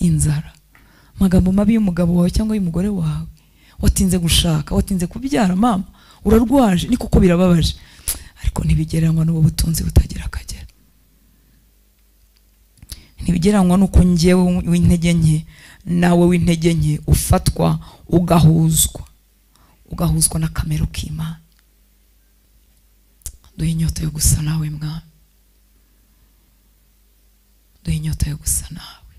Inzara, amagambo mabi y'umugabo wawe cyangwa y'umugore wawe, watinze gushaka, watinze kubyara, mama urarwaje, ni kuko birababaje, ariko ntibigereranywa n'ubu butunzi butagira akagera. Ntibigereranywa n'uko njyewe w'intege nke nawe w'intege nke ufatwa ugahuzwa n'akamero k'Imana. Duhe inyota yo gusa nawe Mwami, duhe inyota yo gusa nawe,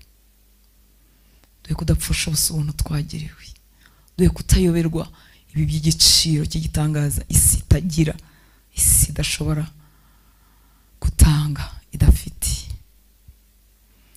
duhe kudapfusha ubusa ubuntu twagiriwe, duhe kutayoberwa ibi by'igiciro cy'igitangaza isi itagira, isi idashobora gutanga, idafite.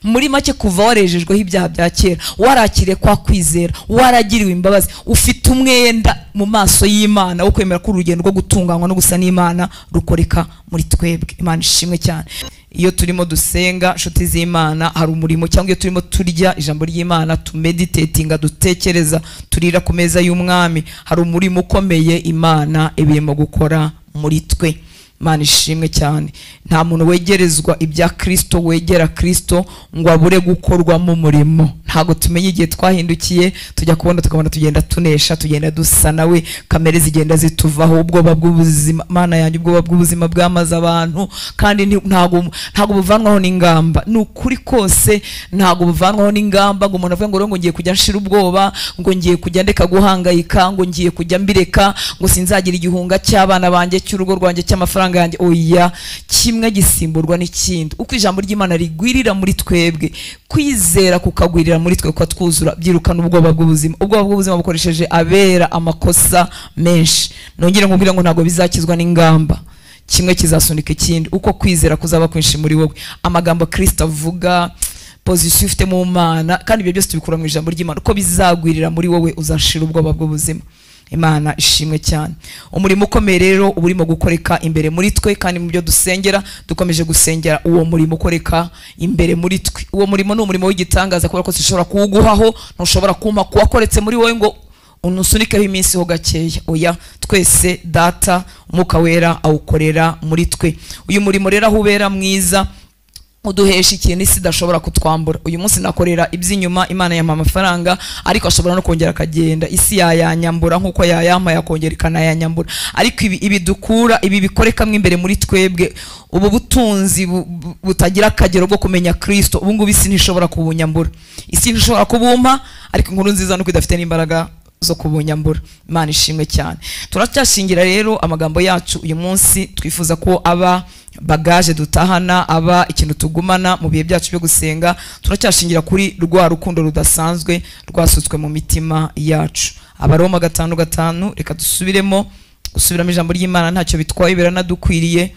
Muri make, kuva warejejweho ibyaha bya kera, warakiriye kwa kwizera, waragiriwe imbabazi, ufite umwenda mu maso y'Imana wo kwemera ko urugendo rwo gutunganywa no gusa n'Imana rukoreka muri twebwe. Imana ishimwe cyane. Iyo turimo dusenga, nshuti z'Imana, hari umurimo, cyangwa iyo turimo turya ijambo ry'Imana, tumeditatinga, dutekereza, turira ku meza y'Umwami, hari umurimo ukomeye Imana ibirimo gukora muri twe. Imana ishimwe cyane. Nta muntu wegerezwa ibya Kristo, wegera Kristo ngo abure gukorwamo umurimo. Ntago tumenye igihe twahindukiye, tujya kubona tukabona tugenda tunesha, tugenda dusa nawe, kamere zigenda zituvaho, ubwoba bw'ubuzima, Mana yanjye, ubwoba bw'ubuzima bwamaze abantu, kandi ntago buvanwaho n'ingamba. Ni ukuri kose ntago buvanwaho n'ingamba ngo umuntu avuge ngo ngo ngiye kujya nshira ubwoba, ngo ngiye kujya ndeka guhangayika, ngo ngiye kujya mbireka, ngo sinzagira igihunga cy'abana banjye, cy'urugo rwanjye, cy'amafaranga yanjye. Oya, kimwe gisimburwa n'ikindi. Uko ijambo ry'Imana rigwirira muri twebwe, kwizera kukagwirira muri twe, kukatwuzura, byirukana ubwoba bw'ubuzima. Ubwoba bw'ubuzima bukoresheje abera amakosa menshi. Nongere nkubwire ngo ntago bizakizwa n'ingamba, kimwe kizasunika ikindi. Uko kwizera kuzaba kwinshi muri wowe, amagambo Kristo avuga, position ufite mu Mana, kandi ibyo byose tubikura mu ijambo ry'Imana, uko bizagwirira muri wowe uzashira ubwoba bw'ubuzima. Imana ishimwe cyane. Umurimo ukomeye rero uba urimo gukoreka imbere muri twe, kandi mu byo dusengera dukomeje gusengera uwo murimo ukoreka imbere muri twe. Uwo murimo ni umurimo w'igitangaza, kubera ko sinshobora kuwuguhaho, ntushobora kumpa kuwakoretse muri wowe ngo unusunikeho iminsi ho gakeya. Oya, twese Data Umwuka Wera awukorera muri twe. Uyu murimo rero aho ubera mwiza, uduhesha ikintu isi idashobora kutwambura. Uyu munsi nakorera iby'inyuma, Imana yampa amafaranga, ariko ashobora no kongera akagenda, isi yayanyambura nkuko yayampa yakongera ikanayanyambura. Ariko ibi dukura, ibi bikorekamwe imbere muri twebwe, ubu butunzi butagira akagero bwo kumenya Kristo, ubu ngubu isi ntishobora kubunyambura, isi ntishobora kubumpa. Ariko inkuru nziza nuko idafite n'imbaraga zo kubunyambura. Imana ishimwe cyane. Turacyashingira rero amagambo yacu uyu munsi, twifuza ko aba bagaje dutahana, aba ikintu tugumana mu bihe byacu byo gusenga. Turacyashingira kuri rwa rukundo rudasanzwe rwasutswe mu mitima yacu. Abaroma 5:5, reka dusubiremo. Gusubiramo ijambo ry'Imana ntacyo bitwaye, biranadukwiriye.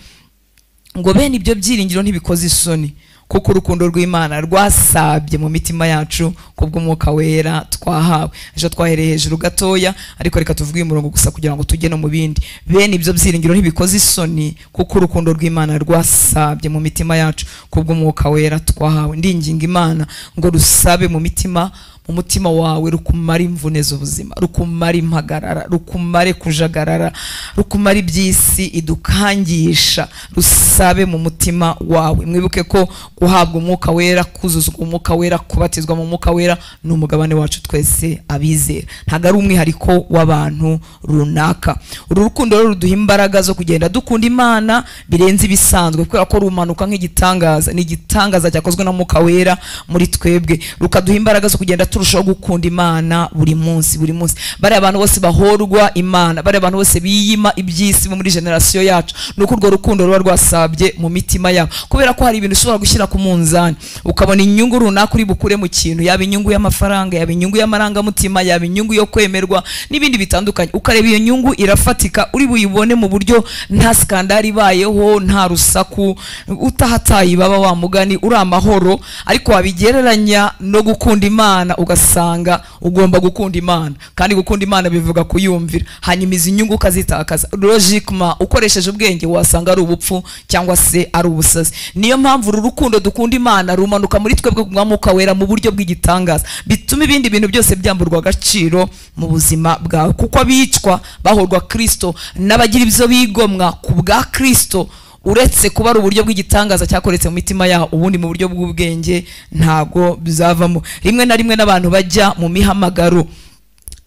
Ngo bene ibyo byiringiro ntibikoze isoni, kuko urukundo rw'Imana rwasabye mu mitima yacu kubw'Umwuka Wera twahawe. Ejo twahereye hejuru gatoya, ariko reka tuvuge uyu murongo gusa kugira ngo tujye no mu bindi. Bene ibyo byiringiro ntibikoze isoni, kuko urukundo rw'Imana rwasabye mu mitima yacu kubw'Umwuka Wera twahawe. Ndinginga Imana ngo rusabe mu mitima, mu mutima wawe, rukumare imvune z'ubuzima, rukumare impagarara, rukumare kujagarara, rukumare iby'isi idukangisha, rusabe mu mutima wawe. Mwibuke ko guhabwa Umwuka Wera, kuzuzwa Umwuka Wera, kubatizwa mu Mwuka Wera ni umugabane wacu twese abizera, ntago ari umwihariko w'abantu runaka. Uru rukundo rero ruduha imbaraga zo kugenda dukunda Imana birenze ibisanzwe, kubera ko rumanuka nk'igitangaza, ni igitangaza cyakozwe na Mwuka Wera muri twebwe, rukaduha imbaraga zo kugenda turushaho gukunda Imana buri munsi, buri munsi. Bari abantu bose bahorwa Imana, bari abantu bose biyima iby'isi muri generation yacu, nuko urwo rukundo ruba rwasabye mu mitima yabo. Kubera ko hari ibintu ushobora gushyira ku munzani, ukabona inyungu runaka uri bukure mu kintu, yaba inyungu y'amafaranga, yaba inyungu y'amarangamutima, yaba inyungu yo kwemerwa n'ibindi bitandukanye, ukareba iyo nyungu irafatika, uri buyibone mu buryo nta skandali ibayeho, nta rusaku, utahataye baba wa mugani, uri amahoro. Ariko wabigereranya no gukunda Imana, ugasanga ugomba gukunda Imana, kandi gukunda Imana bivuga kuyumvira, hanyuma izi nyungu ukazitakaza. Logiquement ukoresheje ubwenge wasanga ari ubupfu cyangwa se ari ubusazi. Niyo mpamvu uru rukundo dukunda Imana rumanuka muri twebwe ku Mwuka Wera mu buryo bw'igitangaza, bituma ibindi bintu byose byamburwa agaciro mu buzima bwawe. Kuko abicwa bahorwa Kristo, n'abagira ibyo bigomwa ku bwa Kristo, Uretse kuba ari uburyo bw'igitangaza cyakoretse mu mitima yaho, ubundi mu buryo bw'ubwenge ntago bizavamo. Rimwe na rimwe n'abantu bajya mu mihamagaro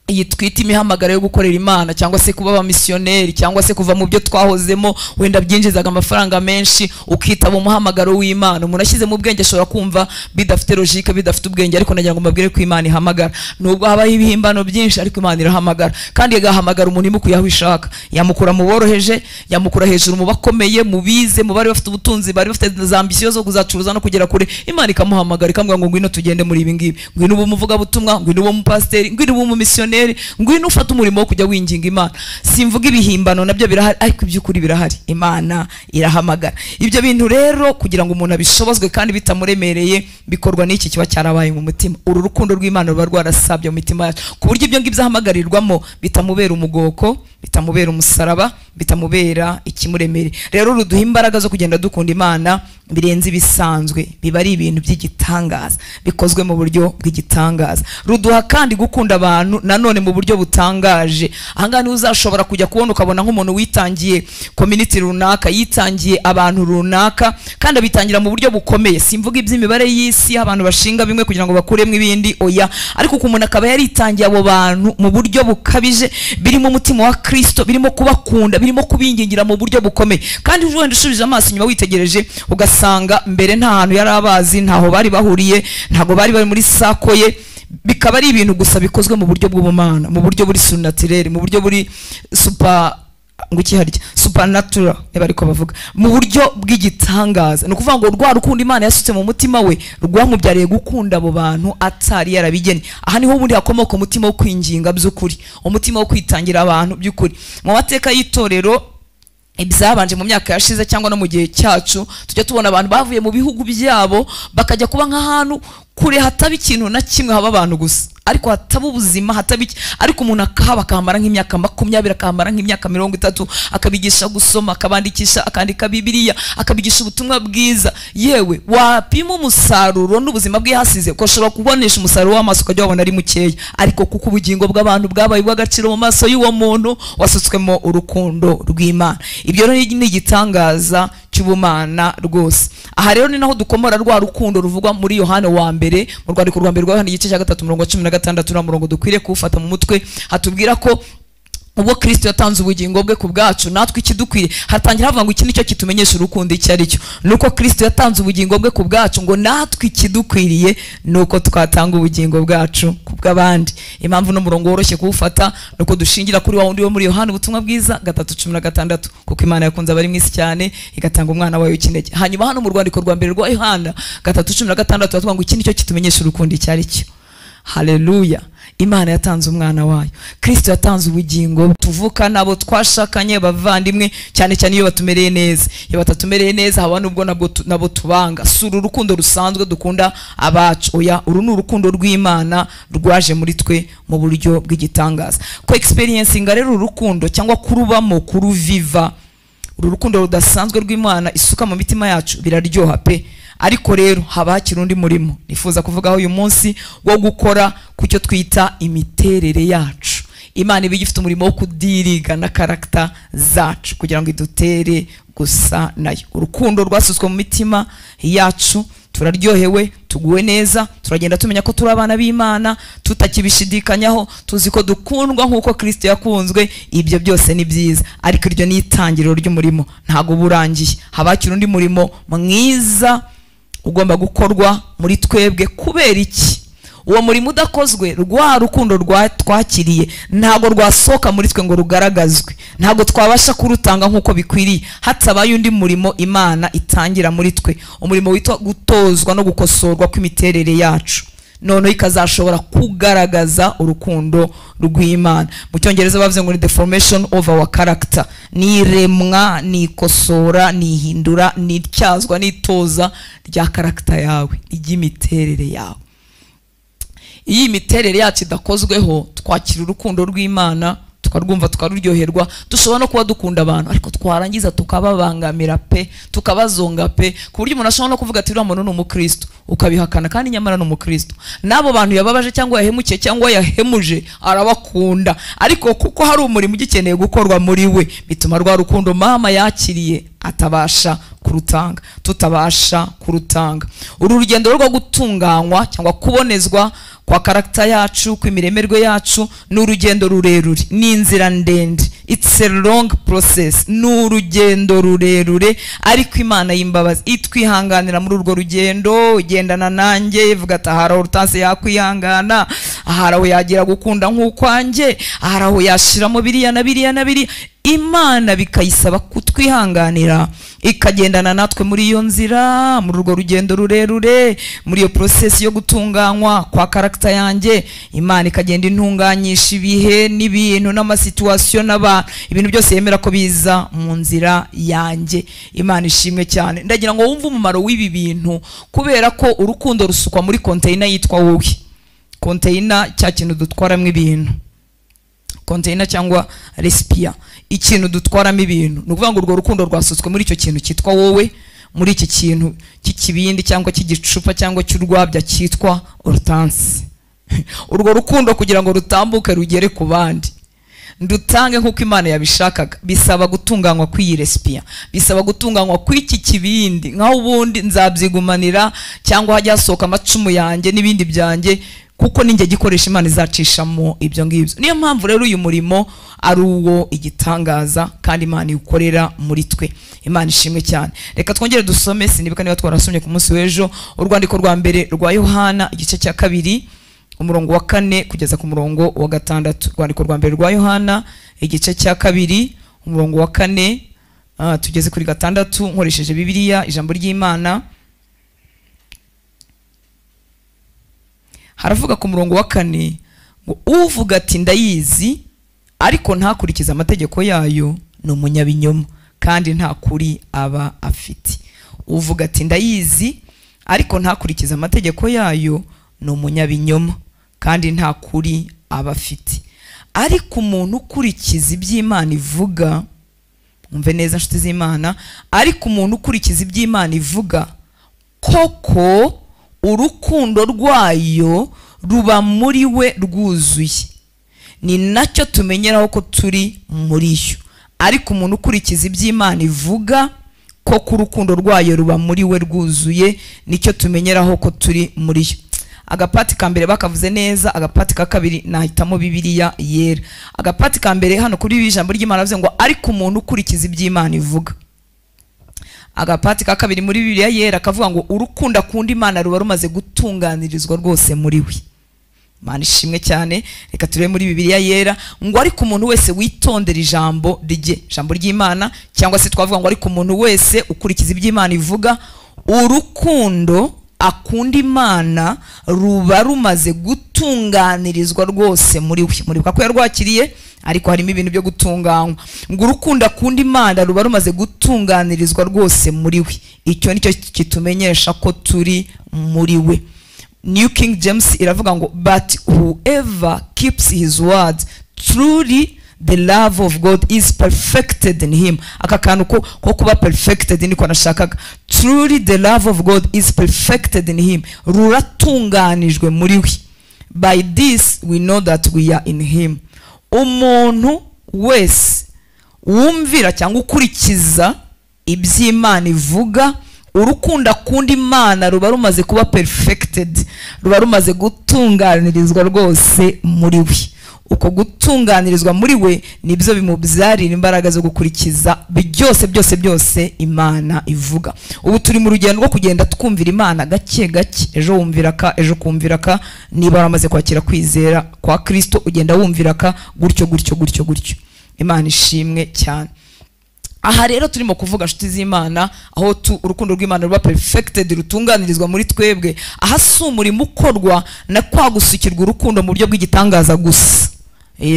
iyi twita imihamagaro yo gukorera Imana, cyangwa se kuba abamisiyoneri, cyangwa se kuva mu byo twahozemo wenda byinjizaga amafaranga menshi ukitaba umuhamagaro w'Imana, umuntu ashyize mu bwenge ashobora kumva bidafite logique, bidafite ubwenge, ariko nagira ngo mbabwire ko Imana ihamagara. Nubwo habaho ibihimbano byinshi, ariko Imana irahamagara, kandi igahamagara umuntu imukuye aho ishaka. Yamukura mu boroheje, yamukura hejuru mu bakomeye, mu bize, mu bari bafite ubutunzi, bari bafite za ambition zo kuzacuruza no kugera kure. Imana ikamuhamagara ikamubwira ngo ngwino tugende muri ibi ngibi, ngwino ube umuvugabutumwa, ngwino ube umupasiteri, ngwino ube umumisiyoneri, ngwino ufate umurimo wo kujya winginga Imana. Simvuga ibihimbano, nabyo birahari, ariko iby'ukuri birahari. Imana irahamagara. Ibyo bintu rero kugira ngo umuntu abishobozwe kandi bitamuremereye, bikorwa n'iki kiba cyarabaye mu mutima. Uru rukundo rw'Imana ruba rwarasabye mu mitima yacu, ku buryo ibyo ngibyo ahamagarirwamo bitamubera umugoko, bitamubera umusaraba, bitamubera ikimuremereye. Rero ruduha imbaraga zo kugenda dukunda Imana birenze ibisanzwe, biba ari ibintu by'igitangaza bikozwe mu buryo bw'igitangaza. Ruduha kandi gukunda abantu nanone mu buryo butangaje. Ahangaha niho uzashobora kujya kubona ukabona nk'umuntu witangiye community runaka, yitangiye abantu runaka, kandi abitangira mu buryo bukomeye. Simvuga iby'imibare y'isi abantu bashinga bimwe kugira ngo bakuremo ibindi, oya, ariko umuntu akaba yaritangiye abo bantu mu buryo bukabije, birimo umutima wa Kristo, birimo kubakunda, birimo kubingingira mu buryo bukomeye. Kandi wenda ushubije amaso inyuma witegereje ugasanga mbere nta hantu yari abazi, ntaho bari bahuriye, ntago bari bari muri sako ye, bikaba ari ibintu gusa bikozwe mu buryo bw'ubumana, mu buryo buri surnaturel, mu buryo buri super ngukiharya supernatural niba ariko bavuga, mu buryo bw'igitangaza. Ni ukuvuga ngo rwa rukundo Imana yasutse mu mutima we rwamubyariye gukunda abo bantu atari yarabigennye. Aha niho ubundi hakomoka umutima wo kwinginga by'ukuri, umutima wo kwitangira abantu by'ukuri. Mu mateka y'itorero ibyabanje mu myaka yashize cyangwa no mu gihe cyacu, tujya tubona abantu bavuye mu bihugu byabo bakajya kuba nk'ahantu kure hataba ikintu na kimwe, haba abantu gusa, ariko hataba ubuzima, hataba iki, ariko umuntu akahaba akamara nk'imyaka 20, akamara nk'imyaka 30, akabigisha gusoma, akabandikisha, akandika Bibiliya, akabigisha ubutumwa bwiza. Yewe wapima umusaruro n'ubuzima bwe hasize, ko ushobora kubonesha umusaruro w'amaso ukajya wabona ari mukeya, ariko kuko ubugingo bw'abantu bwabaye ubw'agaciro mu maso y'uwo muntu wasutswemo urukundo rw'Imana. Ibyo rero ni igitangaza cy'ubumana rwose. Aha rero ni naho dukomora rwa rukundo ruvugwa muri Yohana wa mbere, mu rwandiko rwa mbere rwa Yohana igice cya 3 umurongo wa 16 na murongo dukwiriye kuwufata mu mutwe, hatubwira ko ubwo Kristo yatanze ubugingo bwe ku bwacu, natwe ikidukwiriye. Hatangira havuga ngo iki nicyo kitumenyesha urukundo icyo ari cyo, nuko Kristo yatanze ubugingo bwe ku bwacu, ngo natwe ikidukwiriye nuko twatanga ubugingo bwacu ku bw'abandi. Impamvu no murongo woroshye kuwufata nuko dushingira kuri wa wundi wo muri Yohana ubutumwa bwiza 3:16, kuko Imana yakunze abari mu isi cyane igatanga umwana wayo w'ikinege. Hanyuma hano mu rwandiko rwa mbere rwa Yohana 3:16 tuvuga ngo iki nicyo kitumenyesha urukundo icyo ari cyo. Haleluya. Imana yatanze umwana wayo, Kristo yatanze ubugingo. Tuvuka nabo twashakanye, bavandimwe, cyane cyane iyo batumereye neza. Iyo batatumereye neza haba nubwo nabo tubanga. Si uru rukundo rusanzwe dukunda abacu, oya, uru ni urukundo rw'Imana rwaje muri twe mu buryo bw'igitangaza. Ko experiencinga rero urukundo cyangwa kurubamo, kuruviva, uru rukundo rudasanzwe rw'Imana isuka mu mitima yacu, biraryoha pe. Ariko rero haba hakiri undi murimo nifuza kuvugaho uyu munsi wo gukora ku cyo twita imiterere yacu. Imana iba igifite umurimo wo kudiriga na karakta zacu kugira ngo idutere gusa nayo. Urukundo rwasutswe mu mitima yacu, turaryohewe, tuguwe neza, turagenda tumenya ko turi abana b'Imana, tutakibishidikanyaho, tuzi ko dukundwa nk'uko Kristo yakunzwe. Ibyo byose ni byiza, ariko iryo ni itangiriro ry'umurimo, ntago burangiye. Haba hakiri undi murimo mwiza ugomba gukorwa muri twebwe. Kubera iki? Uwo murimo udakozwe, rwa rukundo twakiriye ntago rwasohoka muri twe ngo rugaragazwe, ntago twabasha kurutanga nk'uko bikwiriye hatabaye undi murimo Imana itangira muri twe, umurimo witwa gutozwa no gukosorwa kw'imiterere yacu, noneho ikazashobora kugaragaza urukundo rw'Imana. Mu Cyongereza bavuze ngo ni the formation of our character, ni iremwa, ni ikosora, ni ihindura, ni ityazwa, ni itoza rya karakta yawe, ry'imiterere yawe. Iyi miterere yacu idakozweho, twakira urukundo rw'Imana tukarwumva tukaruryoherwa. Dushobora no kuba dukunda abantu ariko twarangiza tukababangamira pe, tukabazonga pe, ku buryo umuntu ashobora no kuvuga ati uriya muntu ni umukristo, ukabihakana kandi nyamara ni umukristo. N'abo bantu yababaje cyangwa yahemukiye cyangwa yahemuje arabakunda, ariko kuko hari umurimo ugikeneye gukorwa muri we, bituma rwa rukundo mama yakiriye atabasha kurutanga, tutabasha kurutanga. Uru rugendo rwo gutunganywa cyangwa kubonezwa kwa karakta yacu, kw'imiremerwe yacu, ni urugendo rurerure, ni inzira ndende. It's a long process, ni urugendo rurerure, ariko Imana y'imbabazi itwihanganira muri urwo rugendo. Igendana nanjye ivuga ati ahari aho Hortense yakwihangana, ahari aho yagira gukunda nk'ukwanjye, ahari aho yashiramo biriya na biriya na biriya. Imana bikayisaba kutwihanganira, ikagendana natwe muri iyo nzira, muri urwo rugendo rurerure, muri iyo process yo gutunganywa kwa karakta yanjye. Imana ikagenda intunganyisha ibihe n'ibintu n'amasituation n'abantu, ibintu byose yemera ko biza mu nzira yanjye. Imana ishimwe cyane. Ndagira ngo wumve umumaro w'ibi bintu, kubera ko urukundo rusukwa muri container yitwa wowe. Container cya kintu dutwaramo ibintu, container cyangwa recipient, ikintu dutwaramo ibintu. Ni ukuvuga ngo urwo rukundo rwasutswe muri icyo kintu cyitwa wowe, muri iki kintu cy'ikibindi cyangwa cy'igicupa cyangwa cy'urwabya cyitwa Hortense. Urwo rukundo kugira ngo rutambuke rugere ku bandi, ndutange nk'uko Imana yabishakaga, bisaba gutunganywa kw'iyi recipient, bisaba gutunganywa kw'iki kibindi. Nkaho ubundi nzabyigumanira cyangwa hajya hasohoka amacumu yanjye n'ibindi byanjye, kuko ninjye gikoresha Imana izacishamo ibyo ngibyo. Niyo mpamvu rero uyu murimo ari uwo igitangaza kandi Imana iwukorera muri twe. Imana ishimwe cyane. Reka twongere dusome, sinibuka niba twarasomye ku munsi w'ejo, urwandiko rwa mbere rwa Yohana igice cya 2 umurongo wa 4 kugeza ku murongo wa 6. Urwandiko rwa mbere rwa Yohana igice cya 2 umurongo wa 4 tugeze kuri 6, nkoresheje Bibiliya ijambo ry'Imana. Haravuga ku murongo wa 4 ngo uvuga ati ndayizi ariko ntakurikiza amategeko yayo ni umunyabinyoma kandi nta kuri aba afite. Uvuga ati ndayizi ariko ntakurikiza amategeko yayo ni umunyabinyoma kandi nta kuri aba afite. Ariko umuntu ukurikiza iby'Imana ivuga, umve neza nshuti z'Imana, ariko umuntu ukurikiza iby'Imana ivuga, koko urukundo rwayo ruba muri we rwuzuye, ni nacyo tumenyeraho ko turi muri yo. Ariko umuntu ukurikiza iby'Imana ivuga, koko urukundo rwayo ruba muri we rwuzuye, nicyo tumenyeraho ko turi muri yo. Agapati ka mbere bakavuze neza, agapati ka kabiri nahitamo Bibiliya yera. Agapati ka mbere hano kuri ijambo ry'Imana bavuze ngo ariko umuntu ukurikiza iby'Imana ivuga. Agapati ka kabiri muri Bibiliya yera kavuga ngo urukundo akunda Imana ruba rumaze gutunganirizwa rwose muri we. Imana ishimwe cyane. Reka turebe muri Bibiliya yera ngo ariko umuntu wese witondera ijambo rye, ijambo ry'Imana, cyangwa se twavuga ngo ariko umuntu wese ukurikiza iby'Imana ivuga, urukundo akunda Imana ruba rumaze gutunganirizwa rwose muri we. Muribuka ko yarwakiriye ariko harimo ibintu byo gutunganywa. Ngo urukundo akunda Imana ruba rumaze gutunganirizwa rwose muri we, icyo nicyo kitumenyesha ko turi muri we. New King James iravuga ngo but whoever keeps his word, truly the love of God is perfected in him. Aka kantu ko kuba perfected niko nashakaga. Truly the love of God is perfected in him, ruratunganijwe muri we. By this we know that we are in him. Umuntu wese wumvira cyangwa ukurikiza iby'Imana ivuga, urukundo akunda Imana ruba rumaze kuba perfected, ruba rumaze gutunganirizwa rwose muri we. Uko gutunganirizwa muri we nibyo bimubyarira imbaraga zo gukurikiza byose byose byose Imana ivuga. Ubu turi mu rugendo rwo kugenda twumvira Imana gake gake, ejo wumvira ka, ejo kumvira ka, niba waramaze kwakira kwizera kwa Kristo ugenda wumvira ka, gutyo gutyo gutyo gutyo. Imana ishimwe cyane. Aha rero turimo kuvuga nshuti z'Imana, aho urukundo rw'Imana ruba perfected, rutunganirizwa muri twebwe. Aha si umurimo ukorwa na kwa gusukirwa urukundo mu buryo bw'igitangaza gusa.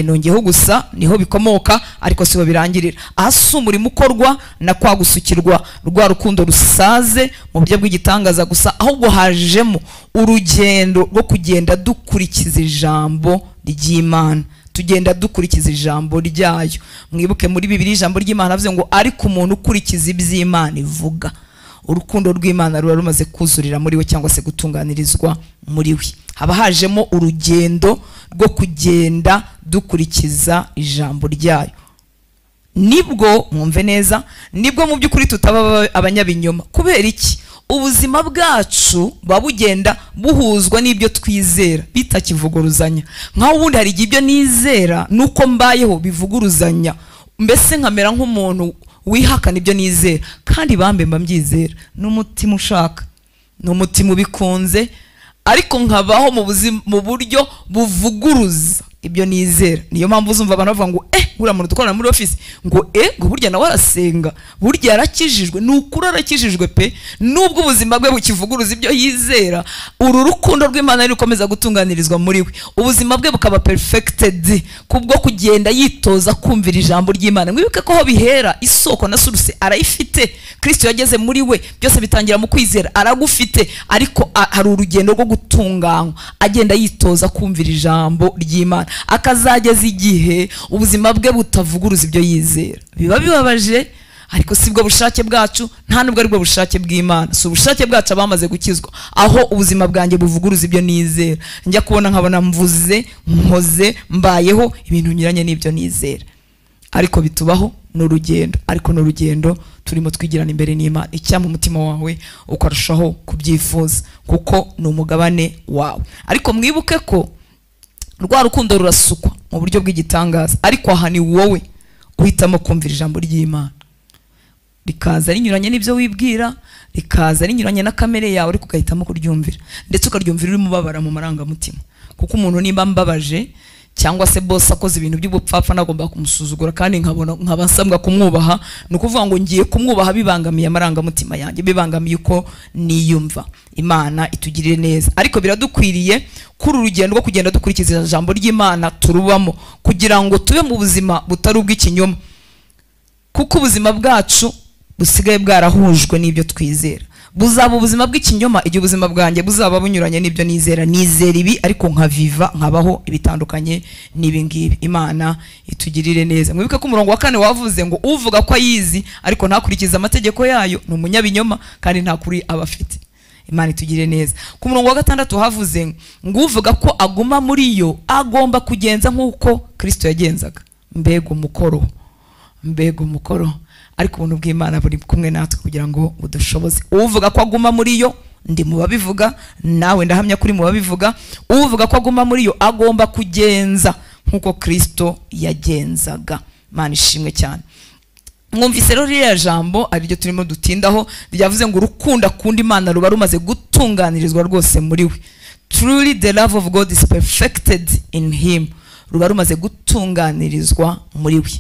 Nongeho gusa niho bikomoka ariko siho birangirira. Aha si umurimo ukorwa na kwa gusukirwa rwa rukundo rusaze mu buryo bw'igitangaza gusa, ahubwo hajemo urugendo rwo kugenda dukurikiza ijambo ry'Imana. Tugenda dukurikiza ijambo ryayo. Mwibuke muri Bibiliya ijambo ry'Imana avuze ngo ariko umuntu ukurikiza iby'Imana ivuga, urukundo rw'Imana ruba rumaze kuzurira muri we cyangwa se gutunganirizwa muri we. Haba hajemo urugendo rwo kugenda dukurikiza ijambo ryayo. Nibwo mwumve neza, nibwo mu by'ukuri tutaba abanyabinyoma. Kubera iki? Ubuzima bwacu buba bugenda buhuzwa n'ibyo twizera bitakivuguruzanya. Nkaho ubundi hari igihe ibyo nizera nuko mbayeho bivuguruzanya, mbese nkamera nk'umuntu wihakana ibyo nizera, kandi bambe mba mbyizera n'umutima ushaka, n'umutima ubikunze, ariko nkabaho mu buryo buvuguruza ibyo nizera. Niyo mpamvu uzumva abantu bavuga ngo uriya muntu dukorana muri office ngo ngo burya nawe arasenga, burya yarakijijwe. Ni ukuri arakijijwe pe, nubwo ubuzima bwe bukivuguruza ibyo yizera, uru rukundo rw'Imana rukomeza gutunganirizwa muri we, ubuzima bwe bukaba perfected kubwo kugenda yitoza kumvira ijambo ry'Imana. Mwibuke ko aho bihera isoko na source arayifite. Kristo yageze muri we, byose bitangira mu kwizera, aragufite, ariko hari urugendo rwo gutunganywa, agenda yitoza kumvira ijambo ry'Imana, akazageza igihe ubuzima bwe butavuguruza ibyo yizera. Biba bibabaje, ariko sibwo bushake bwacu, nta nubwo aribwo bushake bw'Imana. Si ubushake bwacu abamaze gukizwa, aho ubuzima bwanjye buvuguruza ibyo nizera, njya kubona nkabona mvuze, nkoze, mbayeho ibintu binyuranye n'ibyo nizera. Ariko bitubaho, ni urugendo, ariko ni urugendo turimo twigirana imbere n'Imana. Icyampa umutima wawe ukarushaho kubyifuza, kuko ni umugabane wawe. Ariko mwibuke ko rwa rukundo rurasukwa mu buryo bw'igitangaza, ariko aha ni wowe uhitamo kumvira ijambo ry'Imana, rikaza rinyuranye n'ibyo wibwira, rikaza rinyuranye na kamere yawe, ariko ugahitamo kuryumvira, ndetse ukaryumvira uri mubabara mu marangamutima. Kuko umuntu nimba mbabaje cyangwa se boss akoze ibintu by'ubupfapfa nagomba kumusuzugura, kandi nkabona nkaba nsabwa kumwubaha, ni ukuvuga ngo ngiye kumwubaha bibangamiye amarangamutima yanjye, bibangamiye uko niyumva. Imana itugirire neza. Ariko biradukwiriye kuri urugendo rwo kugenda dukurikiza ijambo ry'Imana turubamo, kugira ngo tube mu buzima butari ubw'ikinyoma, kuko ubuzima bwacu busigaye bwarahujwe n'ibyo twizera. Buzaba ubuzima bw'ikinyoma igihe ubuzima bwanjye buzaba bunyuranye n'ibyo nizera. Nizera ibi ariko nkaviva nkabaho ibitandukanye n'ibi ngibi. Imana itugirire neza. Mwibuke ko umurongo wa 4 wavuze ngo uvuga ko ayizi ariko ntakurikiza amategeko yayo ni umunyabinyoma kandi nta kuri aba afite. Imana itugirire neza. Ku murongo wa 6 havuze ngo uvuga ko aguma muri yo agomba kugenza nk'uko Kristo yagenzaga. Mbega umukoro, mbega umukoro. Ariko ubuntu bw'Imana buri kumwe natwe kugira ngo budushoboze. Uvuga ko aguma muri yo, ndi mu babivuga, nawe ndahamya kuri mu babivuga, uvuga ko aguma muri yo agomba kugenza nk'uko Kristo yagenzaga. Imana ishimwe cyane. Mwumvise rero ririya jambo ariryo turimo dutindaho, ryavuze ngo urukundo akunda Imana ruba rumaze gutunganirizwa rwose muri we. Truly the love of God is perfected in him. Ruba rumaze gutunganirizwa muri we.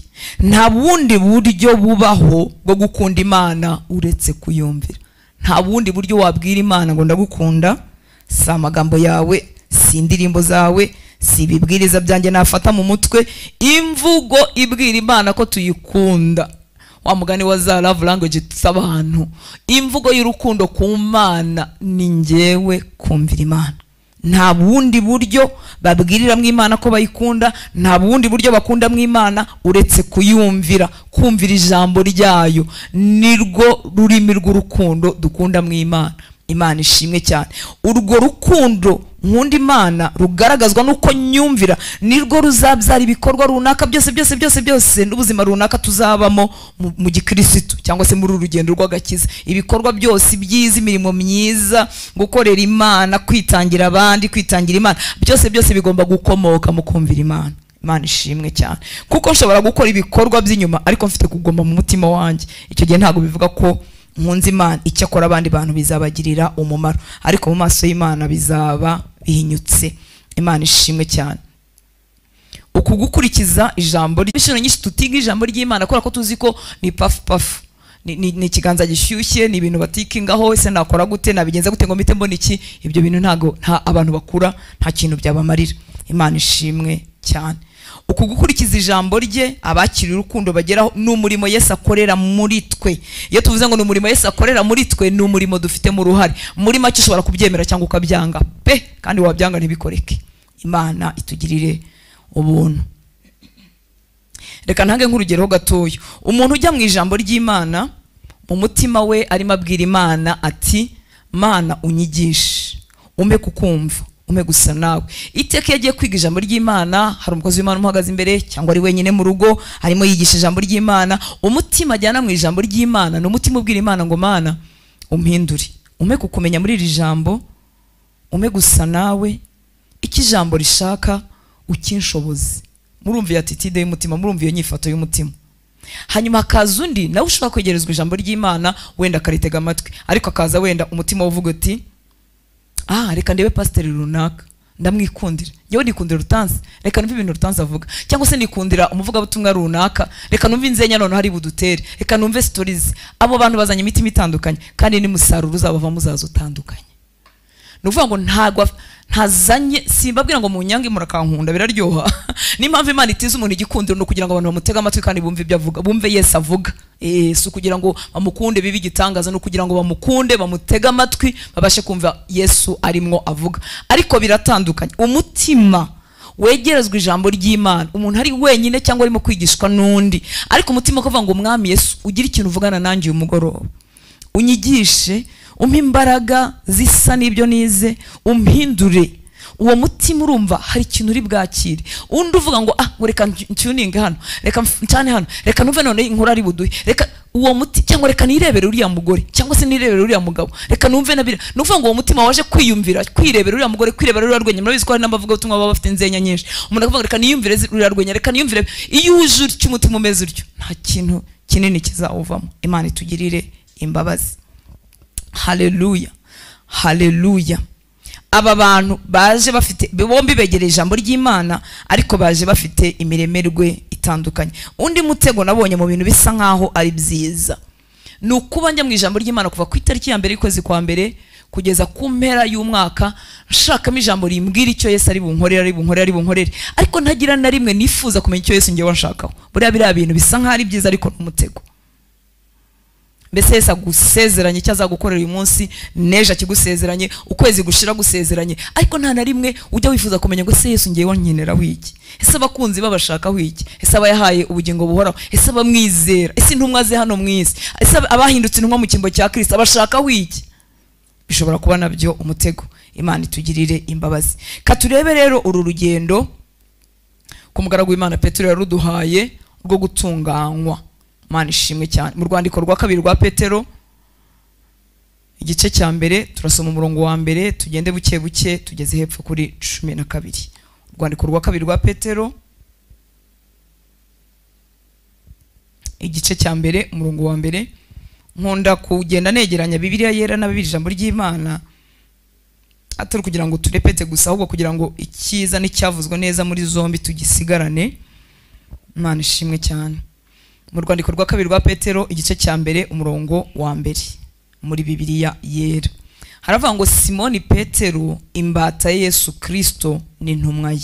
Nta bundi buryo bubaho bwo gukunda Imana uretse kuyumvira. Nta bundi buryo wabwira Imana ngo ndagukunda, si amagambo yawe, si indirimbo zawe, si ibibwiriza byanjye nafata mu mutwe. Imvugo ibwira Imana ko tuyikunda, wa mugani wa za love language z'abantu, imvugo y'urukundo ku Mana ni njyewe kumvira Imana. Nta bundi buryo babwiriramo Imana ko bayikunda, nta bundi buryo bakundamo Imana uretse kuyumvira. Kumvira ijambo ryayo nirwo rurimi rw'urukundo dukundamo Imana. Imana ishimwe cyane. Urwo rukundo nkunda Imana rugaragazwa nuko nyumvira, nirwo ruzabyara ibikorwa runaka byose byose byose byose n'ubuzima runaka tuzabamo mu gikristo cyangwa se muri urugendo rw'agakiza. Ibikorwa byose byiza, imirimo myiza, gukorera Imana, kwitangira abandi, kwitangira Imana, byose byose bigomba gukomoka mu kumvira Imana. Imana ishimwe cyane. Kuko nshobora gukora ibikorwa by'inyuma ariko mfite kugoma mu mutima wanjye, icyo gihe ntago bivuga ko nkunze Imana. Icyakora abandi bantu bizabagirira umumaro, ariko mu maso y'Imana bizaba bihinyutse. Imana ishimwe cyane. Uku gukurikiza ijambo ry'Imana, nyinshi tutiga ijambo ry'Imana kubera ko tuzi ko ni pafu pafu, ni ikiganza gishyushye, ni ibintu batikingaho, ese nakora gute, nabigenza gute ngo mpite mbona iki. Ibyo bintu ntago nta abantu bakura nta kintu byabamarira. Imana ishimwe cyane. Uku gukurikiza ijambo rye, abakiriye urukundo bageraho, ni umurimo Yesu akorera muri twe. Iyo tuvuze ngo ni umurimo Yesu akorera muri twe, ni umurimo dufitemo uruhare. Muri make ushobora kubyemera cyangwa ukabyanga pe, kandi wabyanga ntibikoreke. Imana itugirire ubuntu. Reka ntange nk'urugero gatoya. Umuntu ujya mu ijambo ry'Imana mu mutima we arimo abwira Imana ati Mana unyigishe, umpe kukumva, umpe gusa nawe. Iteka iyo agiye kwiga ijambo ry'Imana, hari umukozi w'Imana umuhagaze imbere cyangwa ari wenyine mu rugo arimo yigisha ijambo ry'Imana, umutima ajyana mu ijambo ry'Imana ni umutima ubwira Imana ngo Mana umpindure, umpe kukumenya muri iri jambo, umpe gusa nawe, icyo ijambo rishaka ukinshoboze. Murumva iyo attitude y'umutima, murumva iyo nyifato y'umutima. Hanyuma hakaza undi nawe ushobora kwegerezwa ijambo ry'Imana wenda akaritega amatwi, ariko akaza wenda umutima uvuga uti ah reka ndebe pasiteri runaka ndamwikundira, yewe nikundira Rutansi, reka numve ibintu Rutansi avuga, cyangwa se nikundira umuvugabutumwa runaka, reka numve inzenya none hari budutere, reka numve stories. Abo bantu bazanye imitima itandukanye kandi n'umusaruro uzabavamo uzaza utandukanye. Ni ukuvuga ngo ntabwo ntazanye, simbabwira ngo munyange murakankunda biraryoha. N'impamvu Imana itiza umuntu igikundiro ni ukugira ngo abantu bamutege amatwi kandi bumve ibyo avuga, bumve Yesu avuga. Si ukugira ngo bamukunde bibe igitangaza, ni ukugira ngo bamukunde bamutege amatwi babashe kumva Yesu arimwo avuga. Ariko biratandukanye. Umutima wegerezwa ijambo ry'Imana, umuntu ari wenyine cyangwa arimo kwigishwa n'undi, ariko umutima ukavuga ngo Mwami Yesu ugire ikintu uvugana nanjye uyu mugoroba, unyigishe, umpe imbaraga zisa n'ibyo nize, umpindure. Uwo mutima urumva hari ikintu uri bwakire. Undi uvuga ngo ah ngo reka ntuninge hano, reka ncane hano, reka numve none inkuru ari buduhe, reka uwo muti, cyangwa reka nirebere uriya mugore, cyangwa se nirebere uriya mugabo, reka numve nabira. Nuvuga ngo uwo mutima waje kwiyumvira, kwirebera uriya mugore, kwirebera uriya rwenya. Murabizi ko hari n'abavuga ubutumwa baba bafite inzenya nyinshi. Umuntu akavuga reka niyumvire uriya rwenya, reka niyumvire. Iyo uje utyo umutima umeze utyo, nta kintu kinini kizawuvamo. Imana itugirire imbabazi. Haleluya, haleluya. Aba bantu baje bafite bombi begereye ijambo ry'Imana, ariko baje bafite imiremerwe itandukanye. Undi mutego nabonye mu bintu bisa nkaho ari byiza ni ukuba njya mu ijambo ry'Imana kuva ku itariki ya mbere y'ukwezi kwa mbere kugeza ku mpera y'umwaka, nshakamo ijambo rimbwira icyo Yesu ari bunkorere, ari bunkorere, ari bunkorere, ariko ntagira na rimwe nifuza kumenya icyo Yesu ngewe nshakaho. Buriya biriya bintu bisa nkaho ari byiza ariko n'umutego. Mbese Yesu agusezeranye icyo azagukorera uyu munsi, n'ejo akigusezeranye, ukwezi gushira gusezeranye, ariko nta na rimwe ujya wifuza kumenya ngo ese Yesu ngewe nkenera wiki, ese abakunzi babashaka wiki, ese abayahaye ubugingo buhoraho, ese abamwizera, ese intumwa ze hano mu isi, ese abahindutse intumwa mu cyimbo cya Kristo abashaka wiki. Bishobora kuba nabyo umutego. Imana itugirire imbabazi. Ka turebe rero uru rugendo ku mugaragu w'Imana Petero yaruduhaye rwo gutunganywa. Imana ishimwe cyane. Mu rwandiko rwa kabiri rwa Petero igice cya mbere turasoma umurongo wa mbere, tugende buke buke tugeze hepfo kuri 12. Urwandiko rwa kabiri rwa Petero igice cya mbere umurongo wa mbere. Nkunda kugenda negeranya Bibiliya yera na Bibiliya ijambo ry'Imana, atari kugira ngo turepete gusa, ahubwo kugira ngo icyiza n'icyavuzwe neza muri zombi tugisigarane. Imana ishimwe cyane. Mu rwandiko rwa kabiri rwa Petero igice cya mbere umurongo wa mbere muri Bibiliya yera haravuga ngo Simoni Petero imbata ya Yesu Kristo n'intumwa ye,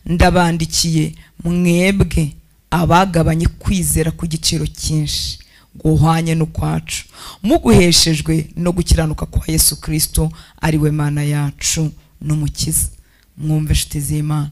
ndabandikiye mwebwe abagabanye kwizera ku giciro cyinshi guhwanye n'ukwacu, muguheshejwe no gukiranuka kwa Yesu Kristo ari we Mana yacu n'Umukiza. Mwumve inshuti z'Imana,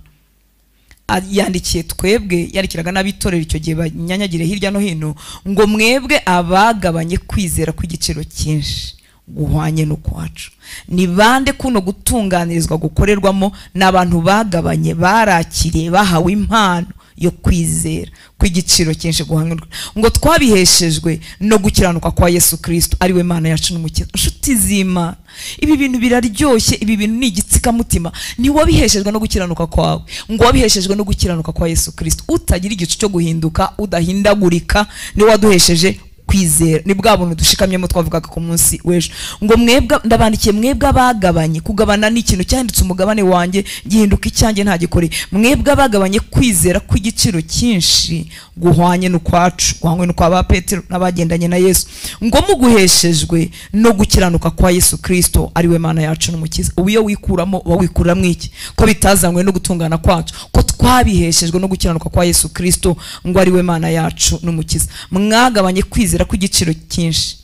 yandikiye twebwe, yandikiraga n'abitorera icyo gihe banyanyagire hirya no hino, ngo mwebwe abagabanye kwizera kw'igiciro cyinshi guhwanye n'ukwacu. Ni bande kuno gutunganirizwa gukorerwamo? N'abantu bagabanye, barakiriye, bahawe impano yo kwizera kw'igiciro cyinshi guhwanye, ngo twabiheshejwe no gukiranuka kwa Yesu Kristo ari we Mana yacu n'Umukiza. Inshuti z'Imana, ibi bintu biraryoshye, ibi bintu ni igitsikamutima. Ni wabiheshejwe no gukiranuka kwawe, ngo wabiheshejwe no gukiranuka kwa Yesu Kristo, utagira igicu cyo guhinduka, udahindagurika, ni waduhesheje kwizera. Ni bwa buntu dushikamyemo twavugaga ku munsi w'ejo. Ngo mwebwe ndabandikiye mwebwe abagabanye, kugabana ni ikintu cyahindutse umugabane wanjye gihinduka icyanjye ntagikoreye. Mwebwe abagabanye kwizera kw'igiciro cyinshi guhwanye n'ukwacu, guhwanye n'ukwa ba Petero n'abagendanye na Yesu, ngo muguheshejwe no gukiranuka kwa Yesu Kristo ari we Mana yacu n'Umukiza. Ubu iyo wikuramo uba wikuramo iki? Ko bitazanywe no gutungana kwacu, ko twabiheshejwe no gukiranuka kwa Yesu Kristo ngo ari we Mana yacu n'Umukiza. Mwagabanye kwizera kw'igiciro cyinshi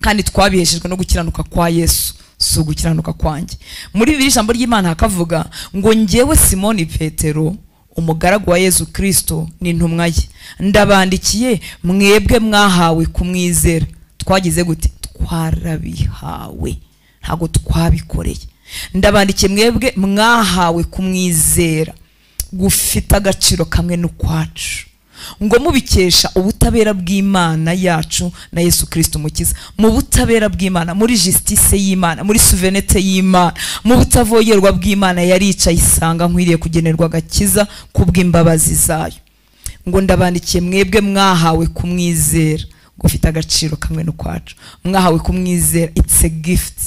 kandi twabiheshejwe no gukiranuka kwa Yesu, si ugukiranuka kwanjye. Muri bibiri ijambo ry'Imana hakavuga ngo njyewe Simoni Petero umugaragu wa Yezu Kristo n'intumwa ye, ndabandikiye mwebwe mwahawe kumwizera. Twagize gute? Twarabihawe, ntago twabikoreye. Ndabandikiye mwebwe mwahawe kumwizera gufite agaciro kamwe n'ukwacu, ngo mubikesha ubutabera bw'Imana yacu na Yesu Kristo umukiza. Mu butabera bw'Imana, muri justice y'Imana, muri souveraineté y'Imana, mu butavogerwa bw'Imana yaricaye isanga nkwiriye kugenerwa agakiza kubw'imbabazi zayo. Ngo ndabandikiye mwebwe mwahawe kumwizera gufite agaciro kamwe n'ukwacu. Mwahawe kumwizera, it's a gift,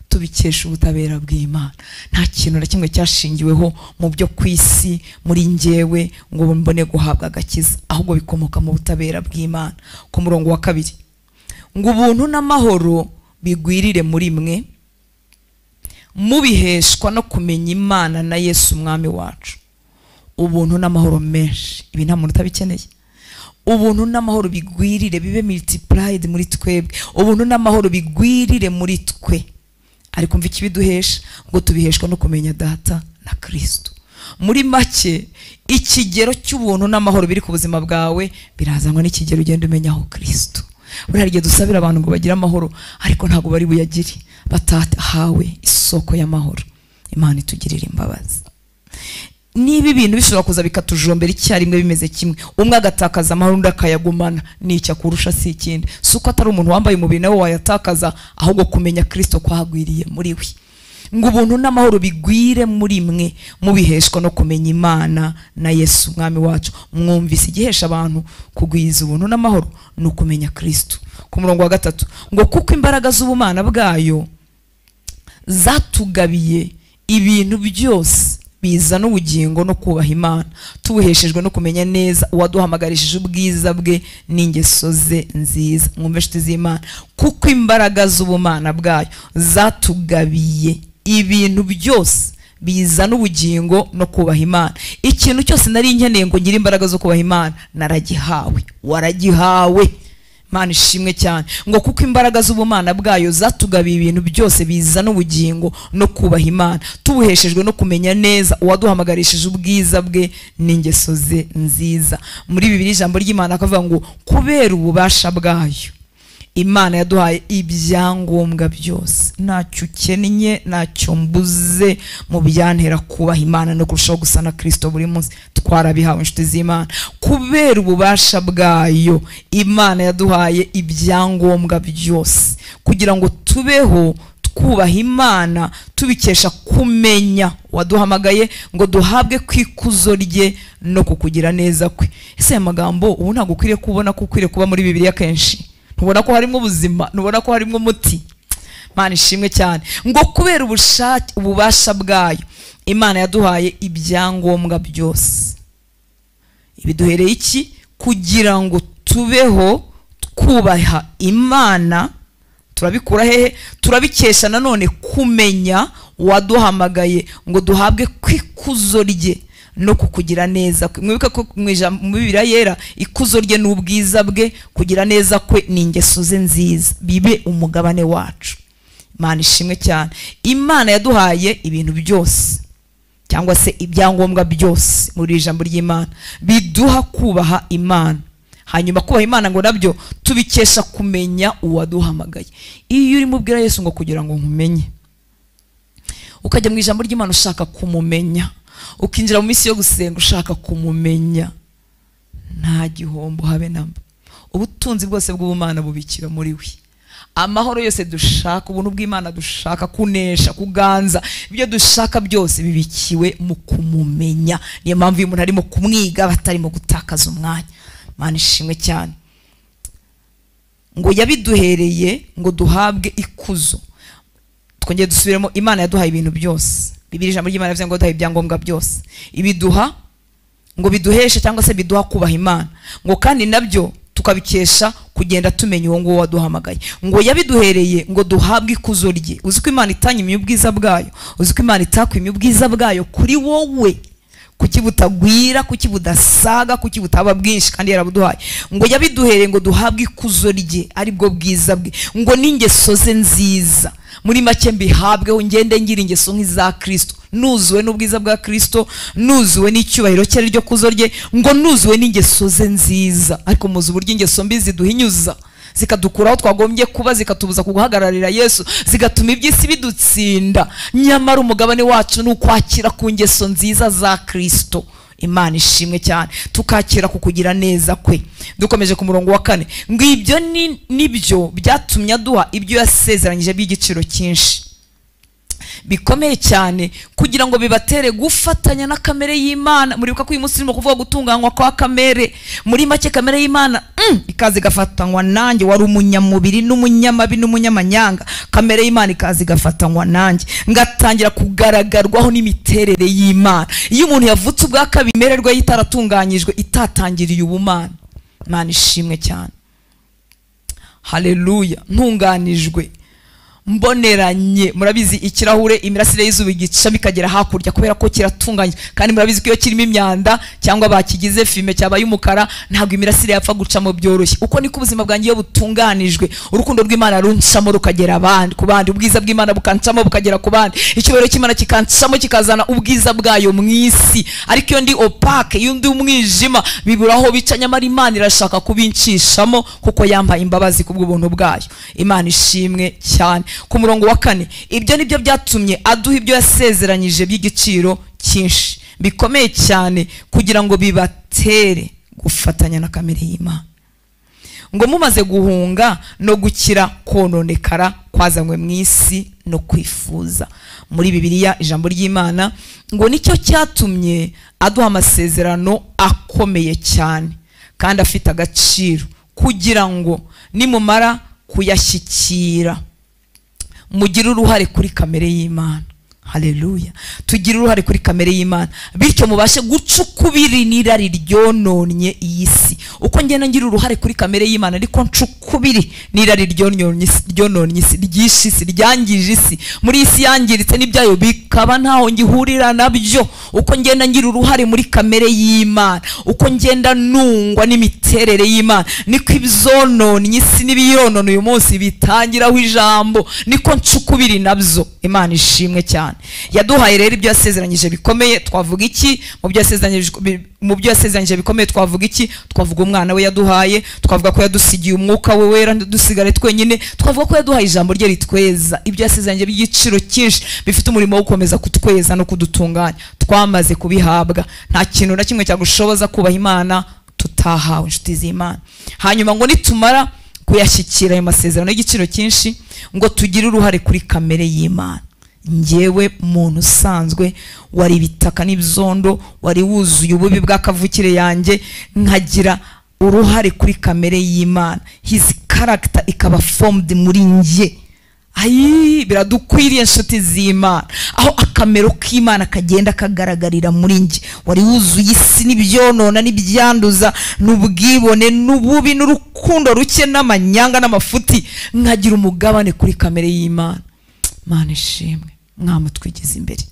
tubikesha ubutabera bw'Imana. Nta kintu na kimwe cyashingiweho mu byo kwisi muri njyewe ngo mbone guhabwa agakiza, ahubwo bikomoka mu butabera bw'Imana. Ku murongo wa 2, ngo ubuntu n'amahoro bigwirire muri mwe, mubiheshwa no kumenya Imana na Yesu umwami wacu. Ubuntu n'amahoro menshi, ibi nta muntu utabikeneye. Ubuntu n'amahoro bigwirire, bibe multiplied muri twebwe. Ubuntu n'amahoro bigwirire muri twe. Ariko mva ikibiduhesha, ngo tubiheshwa no kumenya Data na Kristo. Muri make, ikigero cy'ubuntu n'amahoro biri ku buzima bwawe birazanwa n'ikigero ugenda umenyaho Kristo. Buriya igihe dusabira abantu ngo bagire amahoro, ariko ntago bari buyagire batahawe isoko y'amahoro. Imana itugirira imbabazi. Niba ibintu bishobora kuza bikatujombera icyarimwe bimeze kimwe, umwe agatakaza amahoro undi akayagumana, ni icyo akurusha si ikindi. Si uko atari umuntu wambaye umubiri nawe wayatakaza, ahubwo kumenya Kristo kwagwiriye muri we. Ngo ubuntu n'amahoro bigwire muri mwe, mubiheshwa no kumenya Imana na Yesu umwami wacu. Mwumvise igihesha abantu kugwiza ubuntu n'amahoro ni ukumenya Kristo. Ku murongo wa 3, ngo kuko imbaraga z'ubumana bwayo zatugabiye ibintu byose bizana ubugingo no kubaha Imana, tubuheshejwe no kumenya neza uwaduhamagarishije ubwiza bwe n'ingeso ze nziza. Mwumve inshuti z'Imana, kuko imbaraga z'ubumana bwayo zatugabiye ibintu byose bizana ubugingo no kubaha Imana. Ikintu cyose nari nkeneye ngo ngire imbaraga zo kubaha Imana naragihawe, waragihawe. Imana ishimwe cyane. Ngo kuko imbaraga z'ubumana bwayo zatugabiye ibintu byose bizana ubugingo no kubaha Imana, tubuheshejwe no kumenya neza uwaduhamagarishije ubwiza bwe n'ingeso ze nziza. Muri Bibiliya ijambo ry'Imana akavuga ngo kubera ububasha bwayo Imana yaduhaye ibyangombwa byose. Ntacyo ukennye, ntacyo mbuze mu byantera kubaha Imana no kurushaho gusa na Kristo buri munsi. Twarabihawe inshuti z'Imana. Kubera ububasha bwayo Imana yaduhaye ibyangombwa byose kugira ngo tubeho twubaha Imana, tubikesha kumenya waduhamagaye ngo duhabwe kwikuzo rye no kukugira neza kwe. Ese aya magambo ubu ntabwo ukwiriye kubona ko ukwiriye kuba muri Bibiliya kenshi? Ntubona ko harimo ubuzima, ntubona ko harimo umuti? Imana ishimwe cyane. Ngo kubera ubushake ububasha bwayo Imana yaduhaye ibyangombwa byose. Ibiduhereye iki? Kugira ngo tubeho twubaha Imana. Turabikura hehe? Turabikesha nanone kumenya waduhamagaye ngo duhabwe kwikuzo rye no kukugira neza. Mwibuke ko mu Bibiliya yera ikuzo rye n'ubwiza bwe, kugira neza kwe ni ingeso ze nziza, bibe umugabane wacu. Imana ishimwe cyane. Imana yaduhaye ibintu byose cyangwa se ibyangombwa byose muri ijambo ry'Imana biduha kubaha Imana. Hanyuma kubaha Imana ngo nabyo tubikesha kumenya uwaduhamagaye. Iyo urimo ubwira Yesu ngo kugira ngo nkumenye, ukajya mu ijambo ry'Imana ushaka kumumenya, ukinjira mu minsi yo gusenga ushaka kumumenya, nta gihombo habe namba. Ubutunzi bwose bw'ubumana bubikira muri we. Amahoro yose dushaka, ubuntu bw'Imana dushaka, kunesha, kuganza, ibyo dushaka byose bibikiwe mu kumumenya. Niyo mpamvu iyo umuntu arimo kumwiga batarimo gutakaza umwanya. Imana ishimwe cyane. Ngo yabiduhereye ngo duhabwe ikuzo. Twongeye dusubiremo, Imana yaduhaye ibintu byose. Bibiliya ijambo ry'Imana rivuze ngo duhaye ibyangombwa byose. Ibiduha ngo biduheshe cyangwa se biduha kubaha Imana. Ngo kandi nabyo tukabikesha kugenda tumenya uwo nguwo waduhamagaye. Ngo yabiduhereye ngo duhabwe ikuzo rye. Uzi ko Imana itanyimye ubwiza bwayo, uzi ko Imana itakwimye ubwiza bwayo kuri wowe, Kuki butagwira, kuki budasaga, kuki butaba bwinshi kandi yarabuduhaye? Ngo yabiduhereye ngo duhabwe ikuzo rye, aribwo bwiza bwe, ngo n'ingeso ze nziza. Muri make mbihabweho, ngende ngira ingeso nk'iza Kristo, nuzuwe n'ubwiza bwa Kristo, nuzuwe n'icyubahiro cye ryo kuzo rye, ngo nuzuwe n'ingeso ze nziza. Ariko muzi uburyo ingeso mbi ziduhinyuza, zikadukuraho twagombye kuba, zikatubuza kuguhagararira Yesu, zigatuma iby'isi bidutsinda. Nyamara umugabane wacu ni ukwakira ku ngeso nziza za Kristo. Imana ishimwe cyane, tukakira ku kugira neza kwe. Dukomeje ku murongo wa 4, ngo ibyo nibyo byatumye aduha ibyo yasezeranyije by'igiciro cyinshi bikomeye cyane, kugira ngo bibatere gufatanya na kamere y'Imana. Muribuka ko uyu munsi urimo kuvuga gutunganywa kwa kamere. Muri make kamere y'Imana ikaza igafatanywa nanjye, wari umunyamubiri n'umunyamabi n'umunyamanyanga. Kamere y'Imana ikaza igafatanywa nanjye, ngatangira kugaragarwaho n'imiterere y'Imana. Iyo umuntu yavutse ubwa kabiri, imererwa ye itaratunganyijwe, itatangiriye ubumana. Imana ishimwe cyane, haleluya. Ntunganijwe, mboneranye. Murabizi ikirahure imirasire y'izuba igicamo ikagera hakurya kubera ko kiratunganye, kandi murabizi ko iyo kirimo imyanda cyangwa bakigize fime cyabaye umukara, ntabwo imirasire yapfa gucamo byoroshye. Uko niko ubuzima bwanjye iyo butunganijwe, urukundo rw'Imana runcamo rukagera abandi ku bandi, ubwiza bw'Imana bukancamo bukagera ku bandi, icyubahiro cy'Imana kikancamo kikazana ubwiza bwayo mu isi. Ariko iyo ndi opaque, iyo ndi umwijima, biburaho bica. Nyamara Imana irashaka kubincishamo kuko yampaye imbabazi kubw'ubuntu bwayo. Imana ishimwe cyane. Ku murongo wa 4, ibyo nibyo byatumye aduha ibyo yasezeranyije by'igiciro cyinshi bikomeye cyane, kugira ngo bibatere gufatanya na kamere y'Imana, ngo mumaze guhunga no gukira kononekara kwazanywe mu isi no kwifuza. Muri Bibiliya ijambo ry'Imana ngo nicyo cyatumye aduha amasezerano akomeye cyane kandi afite agaciro, kugira ngo nimumara kuyashyikira mugire uruhare kuri kamere y'Imana. Haleluya, tugire uruhare kuri kamere y'Imana, bityo mubashe gucukubiri n'irari ryononye iyi si. Uko ngenda ngira uruhare kuri kamere y'Imana, ariko ncukubiri n'irari ryononye isi, ryishe isi, ryangije isi, muri isi yangiritse n'ibyayo bikaba ntaho ngihurira nabyo. Uko ngenda ngira uruhare muri kamere y'Imana, uko ngenda nungwa n'imiterere y'Imana, niko ibyononye isi n'ibiyonona uyu munsi bitangiraho ijambo, niko ncukubiri nabyo. Imana ishimwe cyane. Yaduhaye rero ibyo yasezeranyije bikomeye. Twavuga iki mu byo yasezeranyije bikomeye? Twavuga iki? Twavuga umwana we yaduhaye, twavuga ko yadusigiye umwuka we wera dusigare twenyine, twavuga ko yaduhaye ijambo rye ritweza. Ibyo yasezeranyije by'igiciro cyinshi bifite umurimo wo gukomeza kutweza no kudutunganya, twamaze kubihabwa. Nta kintu na kimwe cyagushoboza kubaha Imana tutahawe, inshuti z'Imana. Hanyuma ngo nitumara kuyashyikira ayo masezerano y'igiciro cyinshi, ngo tugire uruhare kuri kamere y'Imana. Njyewe muntu usanzwe wari ibitaka n'ibyondo, wari wuzuye ububi bw'akavukire yanjye, nkagira uruhare kuri kamere y'Imana, his character ikaba formed muri njye. Ayi, biradukwiriye inshuti z'Imana, aho akamero k'Imana kagenda kagaragarira muri njye. Wari wuzuye isi n'ibyonona n'ibyanduza n'ubwibone n'ububi n'urukundo ruke n'amanyanga n'amafuti, nkagira umugabane kuri kamere y'Imana. Mana ishimwe, mwamutwigize imbere,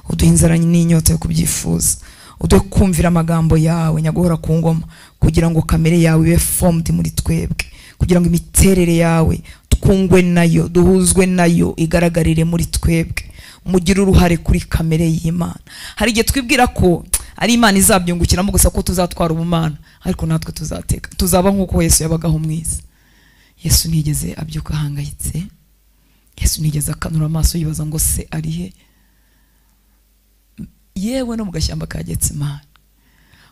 uduhe inzara n'inyota yo kubyifuza, uduhe kumvira amagambo yawe nyaguhora ku ngoma, kugira ngo kamere yawe ibe formed muri twebwe, kugira ngo imiterere yawe twungwe nayo, duhuzwe nayo, igaragarire muri twebwe. Mugire uruhare kuri kamere y'Imana. Hari igihe twibwira ko ari Imana izabyungukiramo gusa, ko tuzatwara ubumana, ariko natwe tuzateka, tuzaba nk'uko Yesu yabagaho mwiza. Yesu ntiyigeze abyuka ahangayitse, Yesu ntiyigeze akanura amaso yibaza ngo se ari he, yewe no mu gashyamba ka Getsemani.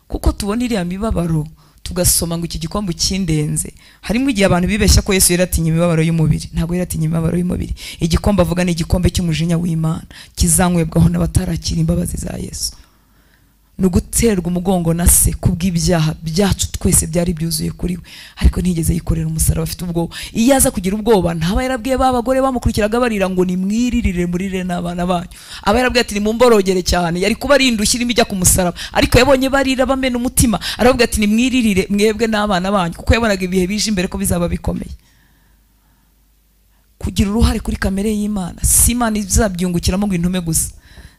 Kuko tubona iriya mibabaro tugasoma ngo iki gikombe kindenze. Harimo igihe abantu bibeshya ko Yesu yaratinye imibabaro y'umubiri. Ntabwo yaratinye imibabaro y'umubiri. Igikombe avuga ni igikombe cy'umujinya w'Imana kizanywebwaho n'abatarakira imbabazi za Yesu. Ni uguterwa umugongo na se kubw'ibyaha byacu twese byari byuzuye kuri we, ariko ntiyigeze yikorera umusaraba afite ubwoba. Iyo aza kugira ubwoba ntaba yarabwiye ba bagore bamukurikiraga barira ngo nimwiririre murire n'abana banyu. Aba yarabwiye ati nimumborogere cyane, yari kuba ari indushyi irimo ijya ku musaraba, ariko yabonye barira bamena umutima, aravuga ati nimwiririre mwebwe n'abana banyu, kuko yabonaga ibihe bije imbere ko bizaba bikomeye. Kugira uruhare kuri kamere y'Imana, si Imana izabyungukiramo ngo intume gusa,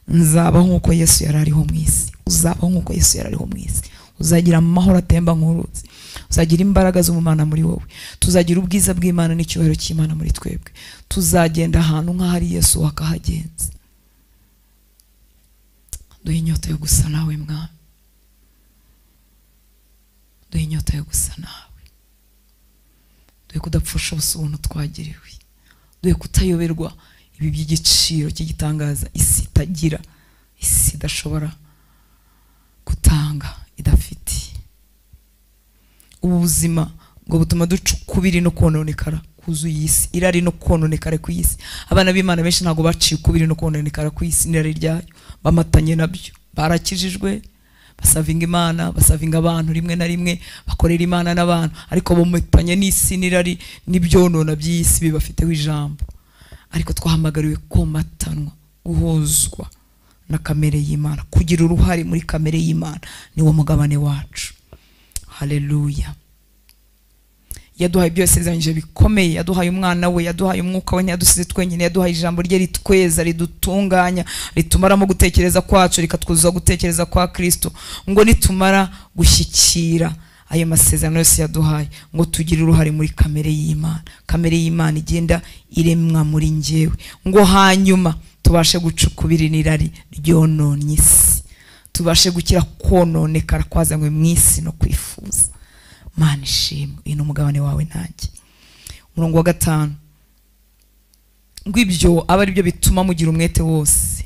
Nzabaho nk'uko Yesu yari ariho mu isi. Uzabaho nk'uko Yesu yari ariho mu isi. Uzagira amahoro atemba nk'uruzi. Uzagira imbaraga z'umumana muri wowe. Tuzagira ubwiza bw'Imana n'icyubahiro cy'Imana muri twebwe. Tuzagenda ahantu nk'ahari Yesu wakahagenza. Duhe inyota yo gusa nawe Mwami. Duhe inyota yo gusa nawe. Duhe kudapfusha ubusa ubuntu twagiriwe. Duhe kutayoberwa ibi by'igiciro cy'igitangaza isi itagira, isi idashobora gutanga, idafite. Ubu buzima ngo butuma duca ukubiri no kononekara kuzuye isi, irari no kononekara ku isi. Abana b'Imana benshi ntabwo baciye ukubiri no kononekara ku isi n'irari ryayo, bamatanye nabyo, barakijijwe, basavinga Imana, basavinga abantu rimwe na rimwe, bakorera Imana n'abantu, ariko bomatanye n'isi n'irari n'ibyonona by'isi bibafiteho ijambo. Ariko twahamagariwe komatanwa, guhuzwa na kamere y'Imana, kugira uruhare muri kamere y'Imana, niwo mugabane wacu. Haleluya. Yaduhaye byose yasezeranyije bikomeye, yaduhaye umwana we, yaduhaye umwuka we, ntiyadusize twenyine, yaduhaye ijambo rye ritweza, ridutunganya, ritumaramo gutekereza kwacu, rikatwuzuza gutekereza kwa Kristo, ngo nitumara gushyikira ayo masezerano yose yaduhaye, ngo tugire uruhare muri kamere y'Imana. Kamere y'Imana igenda iremwa muri njyewe, ngo hanyuma tubashe guca ukubiri n'irari ryononye isi, tubashe gukira kononekara kwazanywe mu isi no kwifuza. Mana ishimwe, uyu ni umugabane wawe nanjye. Umurongo wa 5, ngo ibyo aba ari byo bituma mugira umwete wose.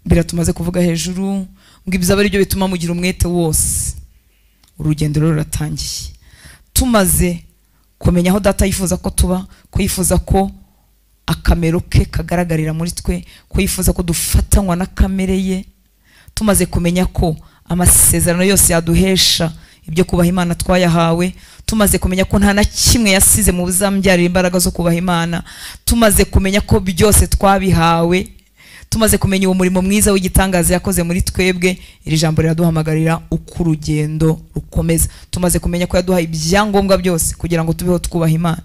Biratumaze kuvuga hejuru, ngo ibyo aba ari byo bituma mugira umwete wose. Urugendo ruratangiye. Tumaze kumenya aho data yifuza ko tuba, ko yifuza ko akamero ke kagaragarira muri twe, ko yifuza ko dufatanywa na kamere ye. Tumaze kumenya ko amasezerano yose yaduhesha ibyo kubaha Imana twayahawe, tumaze kumenya ko nta na kimwe yasize mu buzambyarira imbaraga zo kubaha Imana, tumaze kumenya ko byose twabihawe, tumaze kumenya uwo murimo mwiza w'igitangaza yakoze muri twebwe, iri jambo riraduhamagarira uko urugendo rukomeza. Tumaze kumenya ko yaduhaye ibyangombwa byose kugira ngo tubeho twubaha Imana,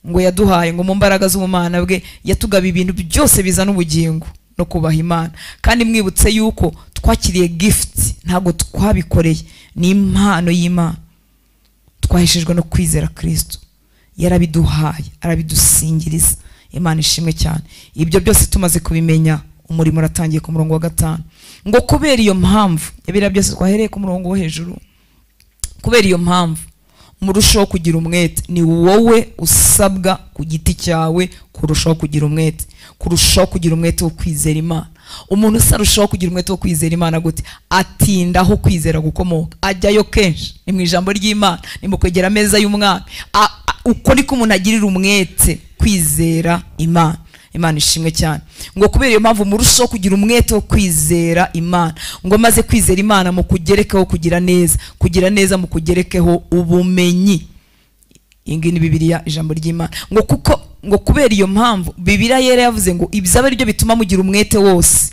ngo yaduhaye ngo mu mbaraga z'ubumana bwe yatugaba ibintu byose bizana ubugingo no kubaha Imana. Kandi mwibutse yuko twakiriye gift, ntabwo twabikoreye, ni impano y'Imana twaheshejwe no kwizera Kristo. Yarabiduhaye, arabidusingiriza. Imana ishimwe cyane. Ibyo byose tumaze kubimenya, umurimo uratangiye ku murongo wa 5, ngo kubera iyo mpamvu, ibira byose twahereye ku murongo wo hejuru, kubera iyo mpamvu murushaho kugira umwete. Ni wowe usabwa ku giti cyawe kurushaho kugira umwete, kurushaho kugira umwete wo kwizera Imana. Umuntu usarushaho kugira umwete wo kwizera Imana gute? Atindaho kwizera gukomoka, ajyayo kenshi, ni mu ijambo ry'Imana, ni mu kwegera ameza y'umwami. Uko niko umuntu agirira umwete kwizera Imana. Imana ishimwe cyane. Ngo kubera iyo mpamvu murushaho kugira umwete wo kwizera Imana, ngo maze kwizera Imana mukugerekeho kugira neza, kugira neza mukugerekeho ubumenyi. Iyi ngiyi ni Bibiliya, ijambo ry'Imana. Ngo kuko ngo kubera iyo mpamvu Bibiliya yera yavuze ngo ibyo ari byo bituma mugira umwete wose.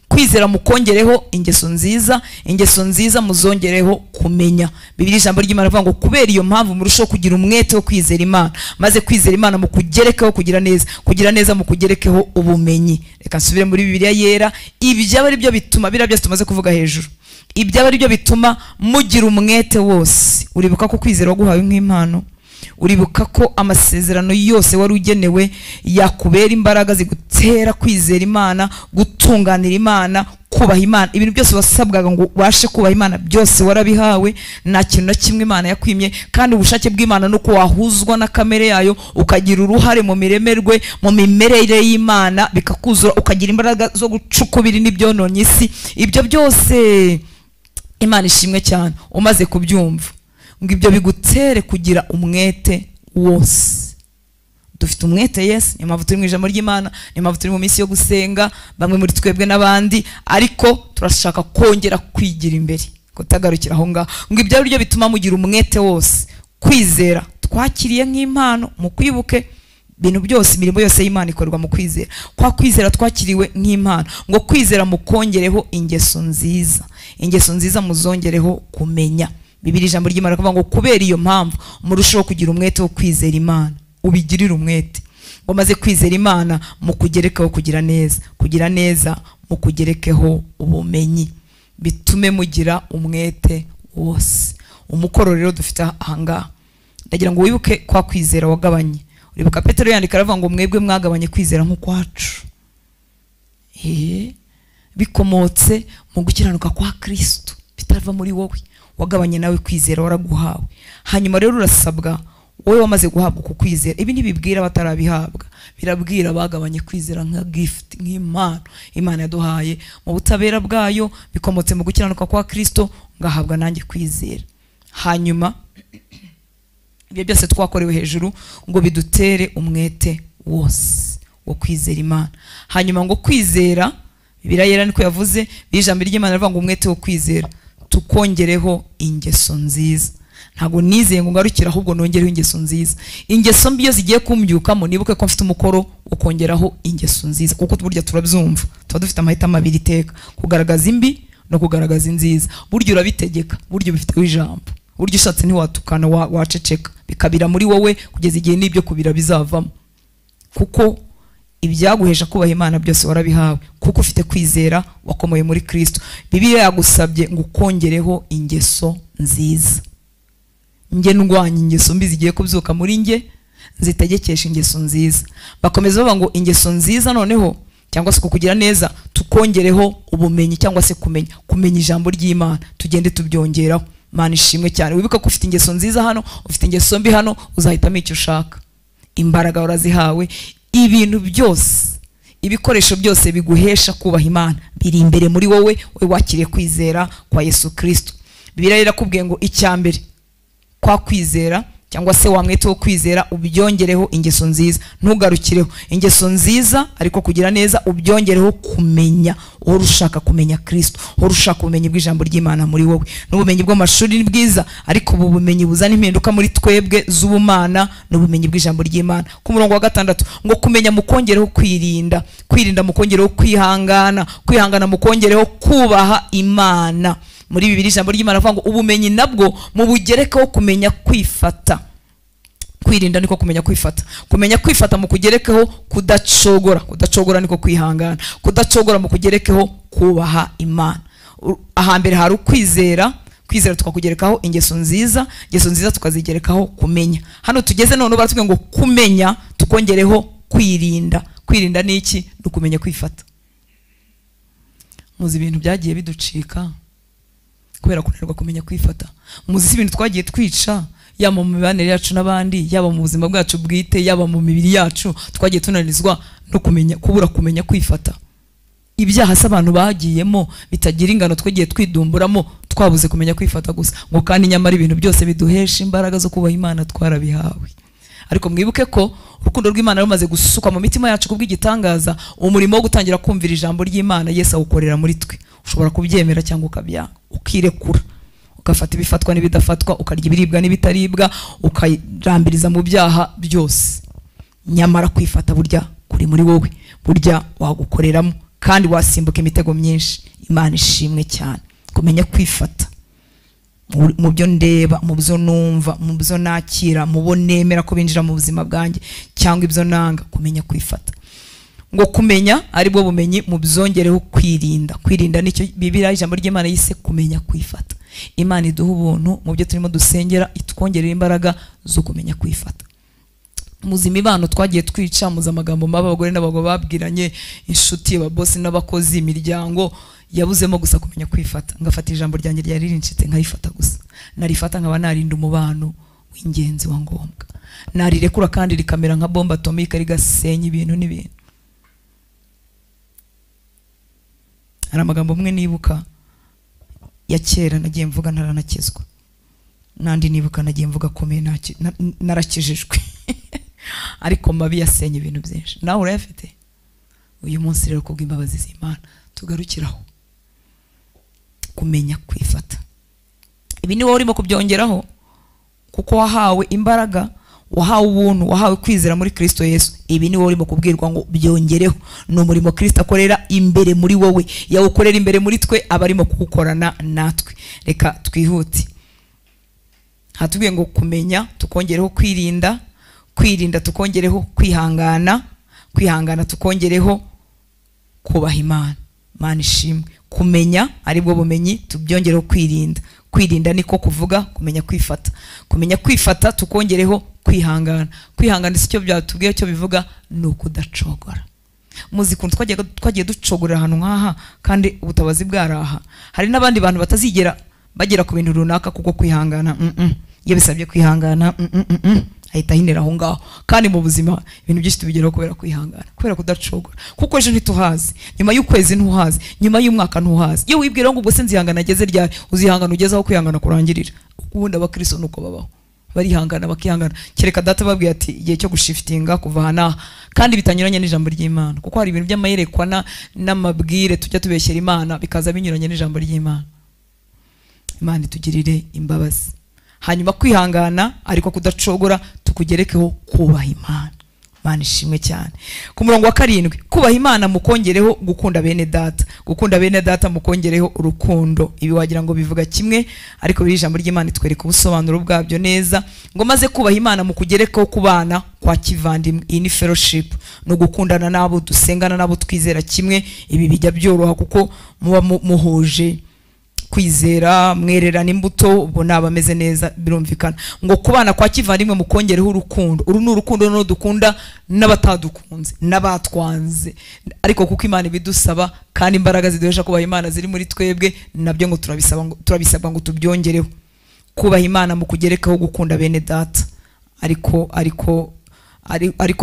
Kwizera mukongereho ingeso nziza, ingeso nziza muzongereho kumenya. Bibiliya ijambo ry'Imana rivuga ngo kubera iyo mpamvu murushaho kugira umwete wo kwizera Imana, maze kwizera Imana mukugerekeho kugira neza, kugira neza mukugerekeho ubumenyi. Reka nsubire muri Bibiliya yera, ibyo ari byo bituma, biriya byose tumaze kuvuga hejuru, ibyo ari byo bituma mugira umwete wose. Uribuka ko kwizera waguhawe nk'impano, uribuka ko amasezerano yose wari ugenewe yakubera imbaraga zigutera kwizera Imana, gutunganira Imana, kubaha Imana. Ibintu byose wasabwaga ngo ubashe kubaha Imana byose warabihawe, nta kintu na kimwe Imana yakwimye. Kandi ubushake bw'Imana nuko wahuzwa na kamere yayo, ukagira uruhare mu miremerwe, mu mimerere y'Imana, bikakuzura, ukagira imbaraga zo gucukubira n'ibyononye isi. Ibyo byose Imana ishimwe cyane. Umaze kubyumva, ngo ibyo bigutere kugira umwete wose. Dufite umwete, yes, niyo mpamvu turi mu ijambo ry'Imana, niyo mpamvu turi mu minsi yo gusenga, bamwe muri twebwe n'abandi, ariko turashaka kongera kwigira imbere, kutagarukira aho ngaho. Ngo ibyo ari byo bituma mugira umwete wose. Kwizera twakiriye nk'impano, mu kwibuke ibintu byose, imirimo yose y'Imana ikorwa mu kwizera. Kwa kwizera twakiriwe nk'impano, ngo kwizera mukongereho ingeso nziza, ingeso nziza muzongereho kumenya. Bibiliya ijambo ry'Imana rivuga ngo kubera iyo mpamvu murushaho kugira umwete wo kwizera Imana. Ubigirire umwete, Ngo maze kwizera Imana mukugerekeho kugira neza, kugira neza mukugerekeho ubumenyi, bitume mugira umwete wose. Umukoro rero dufite ahangaha, ndagira ngo wibuke kwa kwizera wagabanye. Uribuka Petero yandika aravuga ngo mwebwe mwagabanye kwizera nk'ukwacu, bikomotse mu gukiranuka kwa Kristo, bitava muri wowe. Wagabanye nawe kwizera waraguhawe. Hanyuma rero urasabwa wowe wamaze guhabwa uku kwizera, ibi ntibibwira abatarabihabwa, birabwira abagabanye kwizera nka gift, nk'impano Imana yaduhaye mu butabera bwayo, bikomotse mu gukiranuka kwa Kristo, ngahabwa nanjye kwizera. Hanyuma ibyo byose twakorewe hejuru ngo bidutere umwete wose wo kwizera Imana. Hanyuma ngo kwizera, Bibiliya yera niko yavuze, ijambo ry'Imana rivuga ngo umwete wo kwizera tukongereho ingeso nziza. Ntago nizeye ngo ngarukire, ahubwo nongereho ingeso nziza. Ingeso mbi iyo zigiye kumbyukamo, nibuke ko mfite umukoro wo kongeraho ingeso nziza, kuko burya turabyumva, tuba dufite amahitamo abiri iteka, kugaragaza imbi no kugaragaza inziza. Burya urabitegeka, burya ubifiteho ijambo, burya ushatse ntiwatukana, waceceka, bikabira muri wowe kugeza igihe n'ibyo kubira bizavamo, kuko ibyaguhesha kubaha Imana byose warabihawe, kuko ufite kwizera wakomoye muri Kristo. Bibiliya yagusabye ngo ukongereho ingeso nziza. Nge ndwanya ingeso mbi zigiye kubyuka muri nge, nzitegekesha ingeso nziza. Bakomeza bavuga ngo ingeso nziza noneho, cyangwa se kukugira neza, tukongereho ubumenyi, cyangwa se kumenya ijambo ry'Imana, tugende tubyongeraho. Imana ishimwe cyane. Wibuka ko ufite ingeso nziza hano, ufite ingeso mbi hano, uzahitamo icyo ushaka. Imbaraga warazihawe, ibintu byose, ibikoresho byose biguhesha kubaha Imana biri imbere muri wowe, wowe wakiriye kwizera kwa Yesu Kristo. Bibiliya irakubwiye ngo icya mbere kwa kwizera, cyangwa se wa mwete wo kwizera, ubyongereho ingeso nziza. Ntugarukireho ingeso nziza, ariko kugira neza ubyongereho kumenya. Uhora ushaka kumenya Kristo, uhora ushaka ubumenyi bw'ijambo ry'Imana muri wowe. N'ubumenyi bw'amashuri ni bwiza, ariko ubu bumenyi buzana impinduka muri twebwe z'ubumana n'ubumenyi bw'ijambo ry'Imana. Ku murongo wa 6 ngo kumenya mukongereho kwirinda, kwirinda mukongereho kwihangana, kwihangana mukongereho kubaha Imana. Muri Bibiliya ijambo ry'Imana avuga ngo ubumenyi nabwo mubugerekeho kumenya kwifata. Kwirinda niko kumenya kwifata, kumenya kwifata mukugerekeho kudacogora, kudacogora niko kwihangana, kudacogora mukugerekeho kubaha Imana. Ahambere hari ukwizera, kwizera tukakugerekaho ingeso nziza, ingeso nziza tukazigerekaho kumenya. Hano tugeze none baratubwiye ngo kumenya tukongereho kwirinda. Kwirinda ni iki? Ni ukumenya kwifata. Muzi ibintu byagiye biducika kubera kunanirwa kumenya kwifata. Muzi ibintu twagiye twica, yaba mu mibanire yacu n'abandi, yaba mu buzima bwacu bwite, yaba mu mibiri yacu, twagiye tunanizwa no kumenya, kubura kumenya kwifata. Ibyaha se abantu bagiyemo bitagira ingano twagiye twidumburamo, twabuze kumenya kwifata gusa. Ngo kandi nyamara ibintu byose biduhesha imbaraga zo kubaha Imana twarabihawe. Ariko mwibuke ko urukundo rw'Imana rumaze gusukwa mu mitima yacu kubw'igitangaza, umurimo wo gutangira kumvira ijambo ry'Imana Yesu awukorera muri twe. Ushobora kubyemera cyangwa ukabyanga, ukirekura, ugafata ibifatwa n'ibidafatwa, ukarya ibiribwa n'ibitaribwa, ukayirambiriza mu byaha byose. Nyamara kwifata burya kuri muri wowe, burya wagukoreramo kandi wasimbuka imitego myinshi. Imana ishimwe cyane. Kumenya kwifata mu byo ndeba, mu byo numva, mu byo nakira, mu bo nemera ko binjira mu buzima bwanjye cyangwa ibyo nanga, kumenya kwifata. Ngo kumenya ari bwo bumenyi mubyongereho kwirinda. Kwirinda nicyo Bibiliya ijambo ry'Imana yise kumenya kwifata. Imana iduha ubuntu mu byo turimo dusengera, itwongerera imbaraga zo kumenya kwifata. Muzi imibano twagiye twica, muzi amagambo mabi abagore n'abagabo babwiranye, inshuti, ababosi n'abakozi, imiryango yabuzemo gusa kumenya kwifata. Ngafata ijambo ryanjye ryari rincitse nkayifata gusa, narifata nkaba narinda umubano w'ingenzi wa ngombwa, narirekura kandi rikamera nka bomba atomika rigasenya ibintu n'ibintu. Hari amagambo amwe nibuka ya kera nagiye mvuga ntaranakizwa, nandi nibuka nagiye mvuga akomeye narakijijwe ariko mabi yasenye ibintu byinshi. Nawe urayafite uyu munsi rero kubw'imbabazi z'Imana tugarukiraho kumenya kwifata. Ibi ni wowe urimo kubyongeraho kuko wahawe imbaraga, wahawe ubuntu, wahawe kwizera muri Kristo Yesu. Ibi ni wowe urimo kubwirwa ngo byongereho. Ni umurimo Kristo akorera imbere muri wowe, yawukorera imbere muri twe, aba arimo kuwukorana natwe. Reka twihute. Hatubwiye ngo kumenya tukongereho kwirinda, Kwirinda tukongereho kwihangana, kwihangana tukongereho kubaha Imana. Imana ishimwe. Kumenya aribwo bumenyi tubyongereho kwirinda. Kwirinda niko kuvuga kumenya kwifata. Kumenya kwifata tukongereho kwihangana. Kwihangana si cyo byatubwiye, cyo bivuga ni ukudacogora. Muzi kuntu twagiye ducogorera ahantu nkaha kandi ubutabazi bwaraha. Hari n'abandi bantu batazigera bagera ku bintu runaka kuko kwihangana iyo bisabye kwihangana ahita ahinira aho ngaho. Kandi mu buzima ibintu byinshi tubigeraho kubera kwihangana, kubera kudacogora. Kuko ejo ntituhazi, nyuma y'ukwezi ntuhazi, nyuma y'umwaka ntuhazi. Iyo wibwira ngo ubwo se nzihangana ageze ryari, uzihangana ugeze aho kwihangana kurangirira. Ubundi abakristo nuko babaho, barihangana bakihangana. Kereka data babwiye ati igihe cyo gushiftinga kuva aha n'aha, kandi bitanyuranye n'ijambo ry'Imana. Kuko hari ibintu by'amayerekwa n'amabwire tujya tubeshyera Imana bikaza binyuranye n'ijambo ry'Imana. Imana itugirire imbabazi. Hanyuma kwihangana ariko kudacogora tukugerekeho kubaha Imana. Imana ishimwe cyane. Ku murongo wa 7, kubaha Imana mukongereho gukunda bene data. Gukunda bene data mukongereho urukundo. Ibi wagira ngo bivuga kimwe, ariko biri ijambo ry'Imana itwereka ubusobanuro bwabyo neza. Ngo maze kubaha Imana mukugerekeho kubana kwa kivandimwe. Iyi ni fellowship, no gukundana nabo dusengana nabo twizera kimwe. Ibi bijya byoroha kuko muba muhuje kwizera, mwererana imbuto, ubwo nabameze neza birumvikana. Ngo kubana kwa kivandimwe mukongereho urukundo. Uru ni urukundo no dukunda n'abatadukunze n'abatwanze, ariko kuko Imana ibidusaba kandi imbaraga ziduhesha kubaha Imana ziri muri twebwe, nabyo ngo turabisabwa ngo tubyongereho. Kubaha Imana mukugerekaho gukunda bene data. Ariko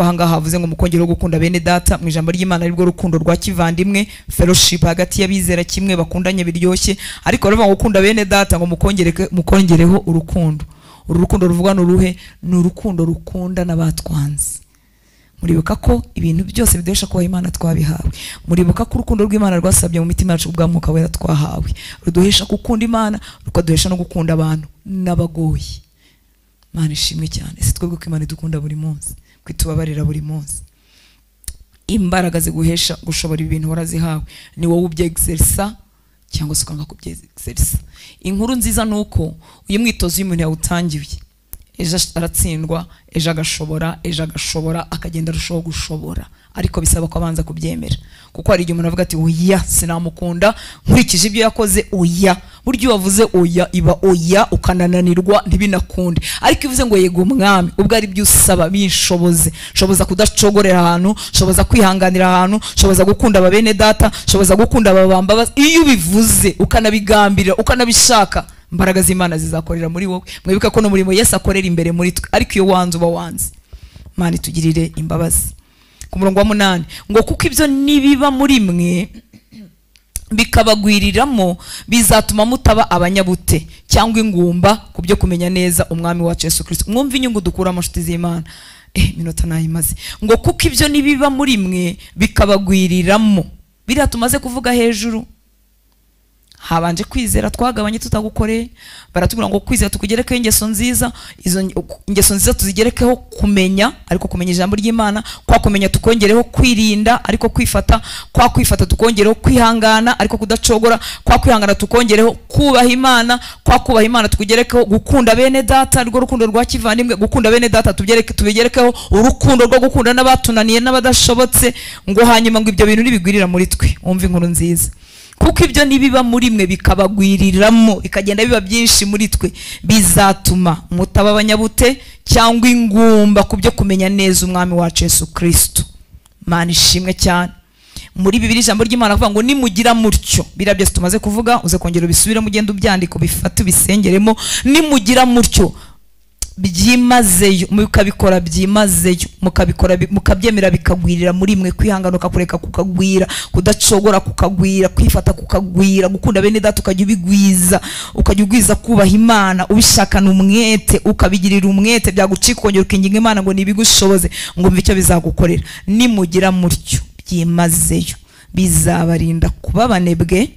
ahangaha havuze ngo mukongereho gukunda bene data mu ijambo ry'Imana aribwo rukundo rwa kivandimwe, fellowship hagati y'abizera kimwe bakundanye biryoshye. Ariko baravuga ngo gukunda bene data ngo mukongereho urukundo. Uru rukundo ruvugwa n'uruhe? Ni urukundo rukunda n'abatwanze. Muribuka ko ibintu byose biduhesha kubaha Imana twabihawe. Muribuka ko urukundo rw'Imana rwasabye mu mitima yacu ubwa Mwuka Wera twahawe, ruduhesha gukunda Imana, rukaduhesha no gukunda abantu n'abagoyi. Imana ishimwe cyane. Ese twebwe ko Imana idukunda buri munsi, kwitubabarira buri munsi, imbaraga ziguhesha gushobora ibintu warazihawe, ni wowe ubyexersa cyangwa se ukanga kubyexersa. Inkuru nziza nuko uyu mwitozo y'umuntu yawutangiye, ejo aratsindwa, ejo agashobora, ejo agashobora, akagenda arushaho gushobora. Ariko bisaba ko abanza kubyemera. Kuko hari igihe umuntu avuga ati oya sinamukunda nkurikije ibyo yakoze, oya. Buryo wavuze oya iba oya, ukanananirwa ntibinakunde. Ariko ivuze ngo yego mwami, ubwo ari byo usaba binshoboze, shoboza kudacogorera ahantu, shoboza kwihanganira ahantu, shoboza gukunda ababene data, shoboza gukunda ababamba. Iyo ubivuze ukanabigambirira ukanabishaka, imbaraga z'Imana zizakorera muri wowe. Mwibuka ko no murimo Yesu akorera imbere muri twe, ariko iyo wanze uba wanze. Imana itugirire imbabazi. Ku murongo wa 8, ngo kuko ibyo nibiba muri mwe bikabagwiriramo bizatuma mutaba abanyabute cyangwa ingumba ku byo kumenya neza umwami wacu Yesu Kristo. Mwumve inyungu dukura amashuti z'Imana. Minota nayimaze. Ngo kuko ibyo nibiba muri mwe bikabagwiriramo, biriya tumaze kuvuga hejuru, habanje kwizera twagabanye tutagukoreye, baratubwira ngo kwizera tukugerekeho ingeso nziza, izo ingeso nziza tuzigerekeho kumenya, ariko kumenya ijambo ry'Imana, kwa kumenya tukongereho kwirinda, ariko kwifata, kwa kwifata tukongereho kwihangana, ariko kudacogora, kwa kwihangana tukongereho kubaha Imana, kwa kubaha Imana tukugerekeho gukunda bene data, rwo rukundo rwa kivandimwe, gukunda bene data tubigerekeho urukundo rwo gukunda n'abatunaniye n'abadashobotse. Ngo hanyuma ngo ibyo bintu nibigwirira muri twe. Umva inkuru nziza. Kuko ibyo nibiba muri mwe bikabagwiriramo, bikagenda biba byinshi muri twe, bizatuma mutaba abanyabute cyangwa ingumba ku byo kumenya neza umwami wacu Yesu Kristo. Imana ishimwe cyane. Muri Bibiliya ijambo ry'Imana avuga ngo nimugira mutyo, biriya byose tumaze kuvuga uze kongera ubisubire mugende ubyandiko bifate ubisengeremo. Nimugira mutyo byimazeyo, mukabikora byimazeyo, mukabikora mukabyemera bikagwirira muri mwe, kwihangana kureka kukagwira, kudacogora kukagwira, kwifata kukagwira, gukunda bene data ukajya ubigwiza, ukajya ugwiza kubaha Imana ubishakana umwete, ukabigirira umwete, byagucika ukongera ukinginga Imana ngo nibigushoboze, ngo mve icyo bizagukorera. Nimugira mutyo byimazeyo bizabarinda kuba abanebwe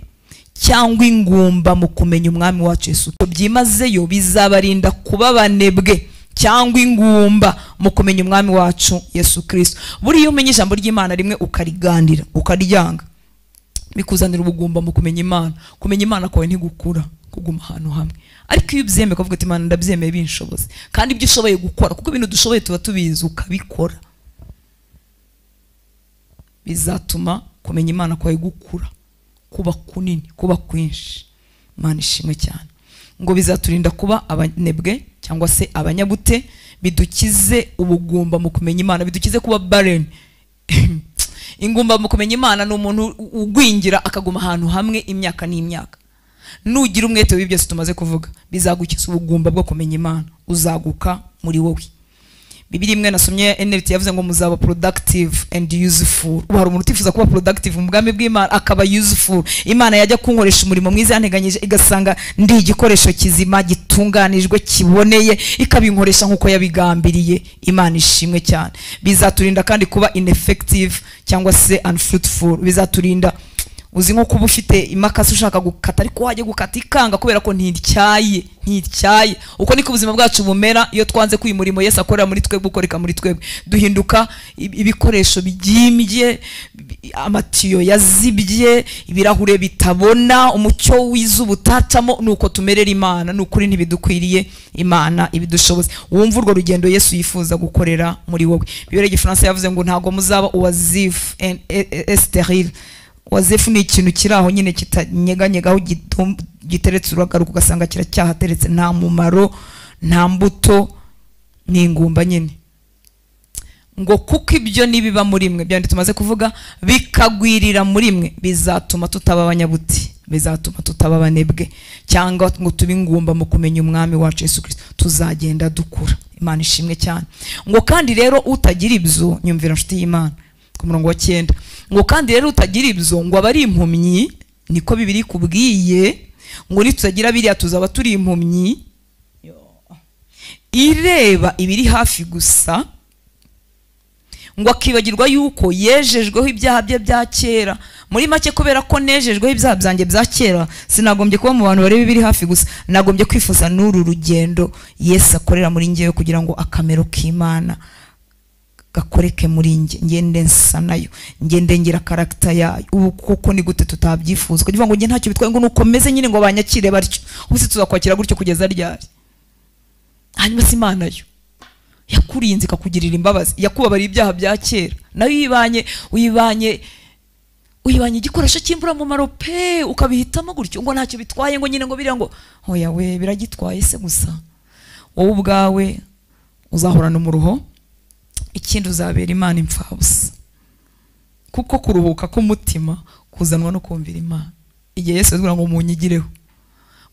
cyangwa ingumba mu kumenya umwami wacu Yesu. Byimazeyo bizabarinda kuba abanebwe cyangwa ingumba mu kumenya umwami wacu Yesu Kristo. Buriya umenye ijambo ry'Imana rimwe ukarigandira ukaryanga, bikuzanira ubugumba mu kumenya Imana. Kumenya Imana kwawe ntigukura Kuguma ahantu hamwe. Ariko iyo ubyemeye ukavuga ati Imana ndabyemeye binshoboze, kandi ibyo ushoboye gukora, kuko ibintu dushoboye tuba tubizi, ukabikora, bizatuma kumenya Imana kwawe gukura, kuba kunini, kuba kwinshi. Imana ishimwe cyane. Ngo bizaturinda kuba abanebwe cyangwa se abanyabute, bidukize ubugumba mu kumenya Imana, bidukize kuba barren. Ingumba mu kumenya Imana ni umuntu ugwingira akaguma ahantu hamwe imyaka n'imyaka. Nugira umwete w'ibyo byose tumaze kuvuga, bizagukiza ubugumba bwo kumenya Imana, uzaguka muri wowe. Bibiliya imwe nasomye NLT yavuze ngo muzaba productive and useful. Ubu hari umuntu utifuza kuba productive mu bwami bw'Imana akaba useful. Imana yajya kunkoresha umurimo mwiza yanteganyije, igasanga ndi igikoresho kizima gitunganijwe kiboneye, ikabinkoresha nkuko yabigambiriye. Imana ishimwe cyane. Bizaturinda kandi kuba ineffective cyangwa se unfruitful. Bizaturinda, uzi nko kuba ufite imakasi ushaka gukata ariko wajya gukata ikanga kubera ko ntityaye. Uko niko ubuzima bwacu bumera iyo twanze ko uyu murimo Yesu akorera muri twebwe ukoreka muri twebwe. Duhinduka ibikoresho byimbye, amatiyo yazibye, ibirahure bitabona, umucyo w'izuba utacamo. Nuko tumerera Imana, nukuri ntibidukwiriye, Imana ibidushoboze. Wumva urwo rugendo Yesu yifuza gukorera muri wowe. Bibiliya y'Igifaransa yavuze ngo ntago muzaba oisif et stérile. Wazefu ni ikintu kiri aho nyine kitanyeganyega, aho giteretse uragaruka ugasanga kiracyahateretse, nta mumaro, nta mbuto, ni ingumba nyine. Ngo kuko ibyo nibiba muri mwe, byandi tumaze kuvuga, bikagwirira muri mwe, bizatuma tutaba abanyabuti, bizatuma tutaba abanebwe, cyangwa ngo tube ingumba mu kumenya umwami wacu Yesu Kristo. Tuzagenda dukura. Imana ishimwe cyane. Ngo kandi rero utagira ibyo, nyumvira nshuti y'Imana, ku murongo wa 9, ngo kandi rero utagira ibyo ngo aba ari impumyi, niko Bibiliya ikubwiye, ngo nitutagira biriya tuzaba turi impumyi ireba ibiri hafi gusa, ngo akibagirwa yuko yejejweho ibyaha bye bya kera. Muri make, kubera ko nejejweho ibyaha byanjye bya kera, sinagombye kuba mu bantu bareba ibiri hafi gusa, nagombye kwifuza n'uru rugendo Yesu akorera muri njyewe, kugira ngo akamero k'Imana gakoreke muri nge, ngende nsa nayo, ngende ngira karakita yayo. Ubu koko ni gute tutabyifuza? Kugira ngo nge ntacyo bitwaye, ngo nukomeze nyine ngo banyakire batyo. Ubu se tuzakwakira gutyo kugeza ryari? Hanyuma si Imana yo yakurinze ikakugirira imbabazi, yakubabariye ibyaha bya kera, nayo uyibanye igikoresho cy'imvura mu maro pe, ukabihitamo gutyo ngo ntacyo bitwaye, ngo nyine ngo biriya, ngo oya we biragitwaye se gusa. Wowe ubwawe uzahorana umuruho, ikindi uzabera Imana imfabusa, kuko kuruhuka k'umutima kuzanwa no kumvira Imana. Igihe Yesu avuga ngo munyigireho,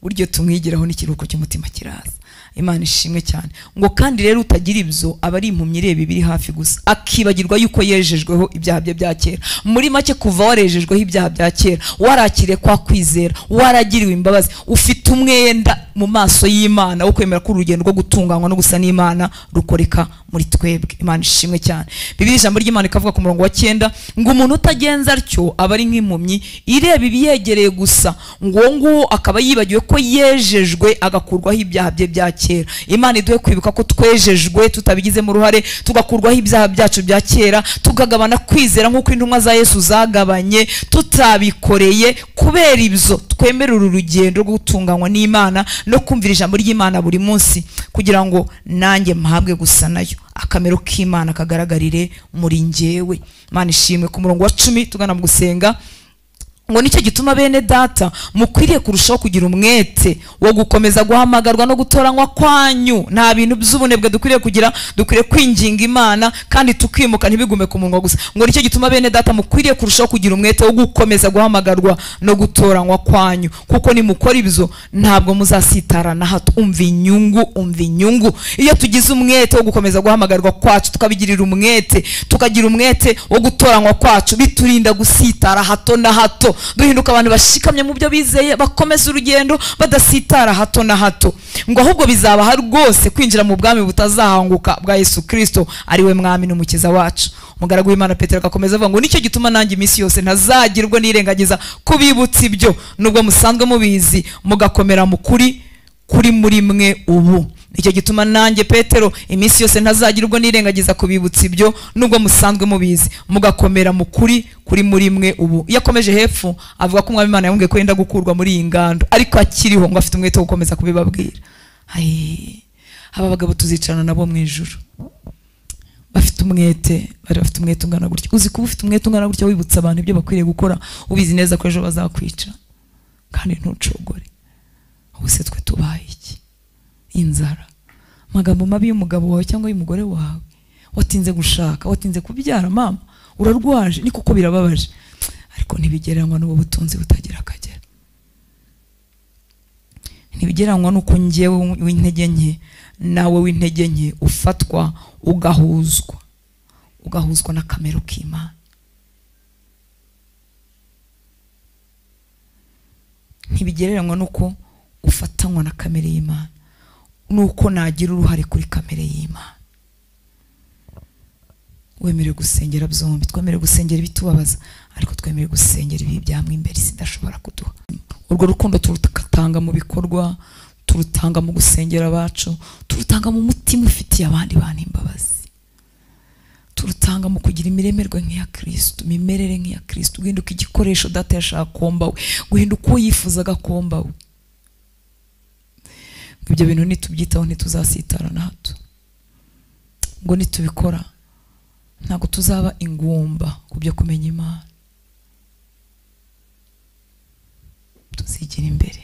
buryo tumwigiraho n'ikiruhuko cy'umutima kiraza. Imana ishimwe cyane. Ngo kandi rero utagira ibyo aba ari impumyi ireba ibiri hafi gusa, akibagirwa yuko yejejweho ibyaha bye bya kera. Muri make, kuva warejejweho ibyaha bya kera, warakiriye kwa kwizera, waragiriwe imbabazi, ufite umwenda mu maso y'Imana wo kwemera ko urugendo rwo gutunganywa no gusa n'Imana rukoreka muri twebwe. Imana ishimwe cyane. Bibiliya ijambo ry'Imana ikavuga ku murongo wa 9 ngo umuntu utagenza atyo aba ari nk'impumyi ireba ibiyegereye gusa, ngo nguwo akaba yibagiwe ko yejejwe agakurwaho ibyaha bye bya kera. Imana iduhe kwibuka ko twejejwe tutabigizemo uruhare, tugakurwaho ibyaha byacu bya kera, tukagabana kwizera nk'uko intumwa za Yesu zagabanye tutabikoreye. Kubera ibyo twemera uru rugendo rwo gutunganywa n'Imana no kumvira ijambo ry'Imana buri munsi, kugira ngo nanjye mpabwe gusa nayo, akamero k'Imana kagaragarire muri njyewe. Imana ishimwe. Ku murongo wa 10 tugana mu gusenga, ngo nicyo gituma bene data mukwiriye kurushaho kugira umwete wo gukomeza guhamagarwa no gutoranywa kwanyu. Nta bintu by'ubunebwe dukwiriye kugira, dukwiriye kwinginga Imana kandi tukimuka ntibigume ku munwa gusa. Ngo nicyo gituma bene data mukwiriye kurushaho kugira umwete wo gukomeza guhamagarwa no gutoranywa kwanyu, kuko nimukora ibyo ntabwo muzasitara na hato. Umva inyungu, umva inyungu. Iyo tugize umwete wo gukomeza guhamagarwa kwacu, tukabigirira umwete, tukagira umwete wo gutoranywa kwacu, biturinda gusitara hato na hato. Duhinduka abantu bashikamye mu byo bizeye, bakomeza urugendo badasitara hato na hato. Ngo ahubwo bizabaha rwose kwinjira mu bwami butazahanguka bwa Yesu Kristo, ari we mwami n'umukiza wacu. Umugaragu w'Imana Petero agakomeza avuga ngo nicyo gituma nanjye iminsi yose ntazagirwa nirengagiza kubibutsa ibyo, nubwo musanzwe mubizi, mugakomera mu kuri kuri muri mwe ubu. Nicyo gituma nanjye Petero iminsi yose ntazagira ubwo nirengagiza kubibutsa ibyo, nubwo musanzwe mubizi, mugakomera mu kuri kuri muri mwe ubu. Iyo akomeje hepfo avuga ko Umwami Imana yamubwiye ko yenda gukurwa muri iyi ngando, ariko akiriho ngo afite umwete wo gukomeza kubibabwira. Aba bagabo tuzicarana nabo mu ijuru bafite umwete, bari bafite umwete ungana gutya. Uzi kuba ufite umwete ungana gutya wibutsa abantu ibyo bakwiriye gukora, ubizi neza ko ejo bazakwica, kandi ntucogore. Ubu se twe tubaye iki? Inzara, amagambo mabi y'umugabo wawe cyangwa y'umugore wawe, watinze gushaka, watinze kubyara, mama urarwaje, ni kuko birababaje, ariko ntibigereranywa n'ubu butunzi butagira akagera. Ntibigereranywa n'uko njyewe w'intege nke nawe w'intege nke ufatwa ugahuzwa n'akamero k'Imana. Ntibigereranywa n'uko ufatanywa na kamere y'Imana, nuko nagira uruhare kuri kamere y'Imana. Wemerewe gusengera byombi, twemerewe gusengera ibitubabaza, ariko twemerewe gusengera ibi byamwe imbere isi idashobora kuduha. Urwo rukundo turutanga mu bikorwa, turutanga mu gusengera abacu, turutanga mu mutima ufitiye abandi bantu imbabazi, turutanga mu kugira imiremerwe nk'iya Kristo, imimerere nk'iya Kristo, guhinduka igikoresho data yashaka komba we, guhinduka uwo yifuzaga komba we. Ibyo bintu nitubyitaho ntituzasitara na hato. Ngo nitubikora ntabwo tuzaba ingumba ku byo kumenya Imana, tuzigira imbere.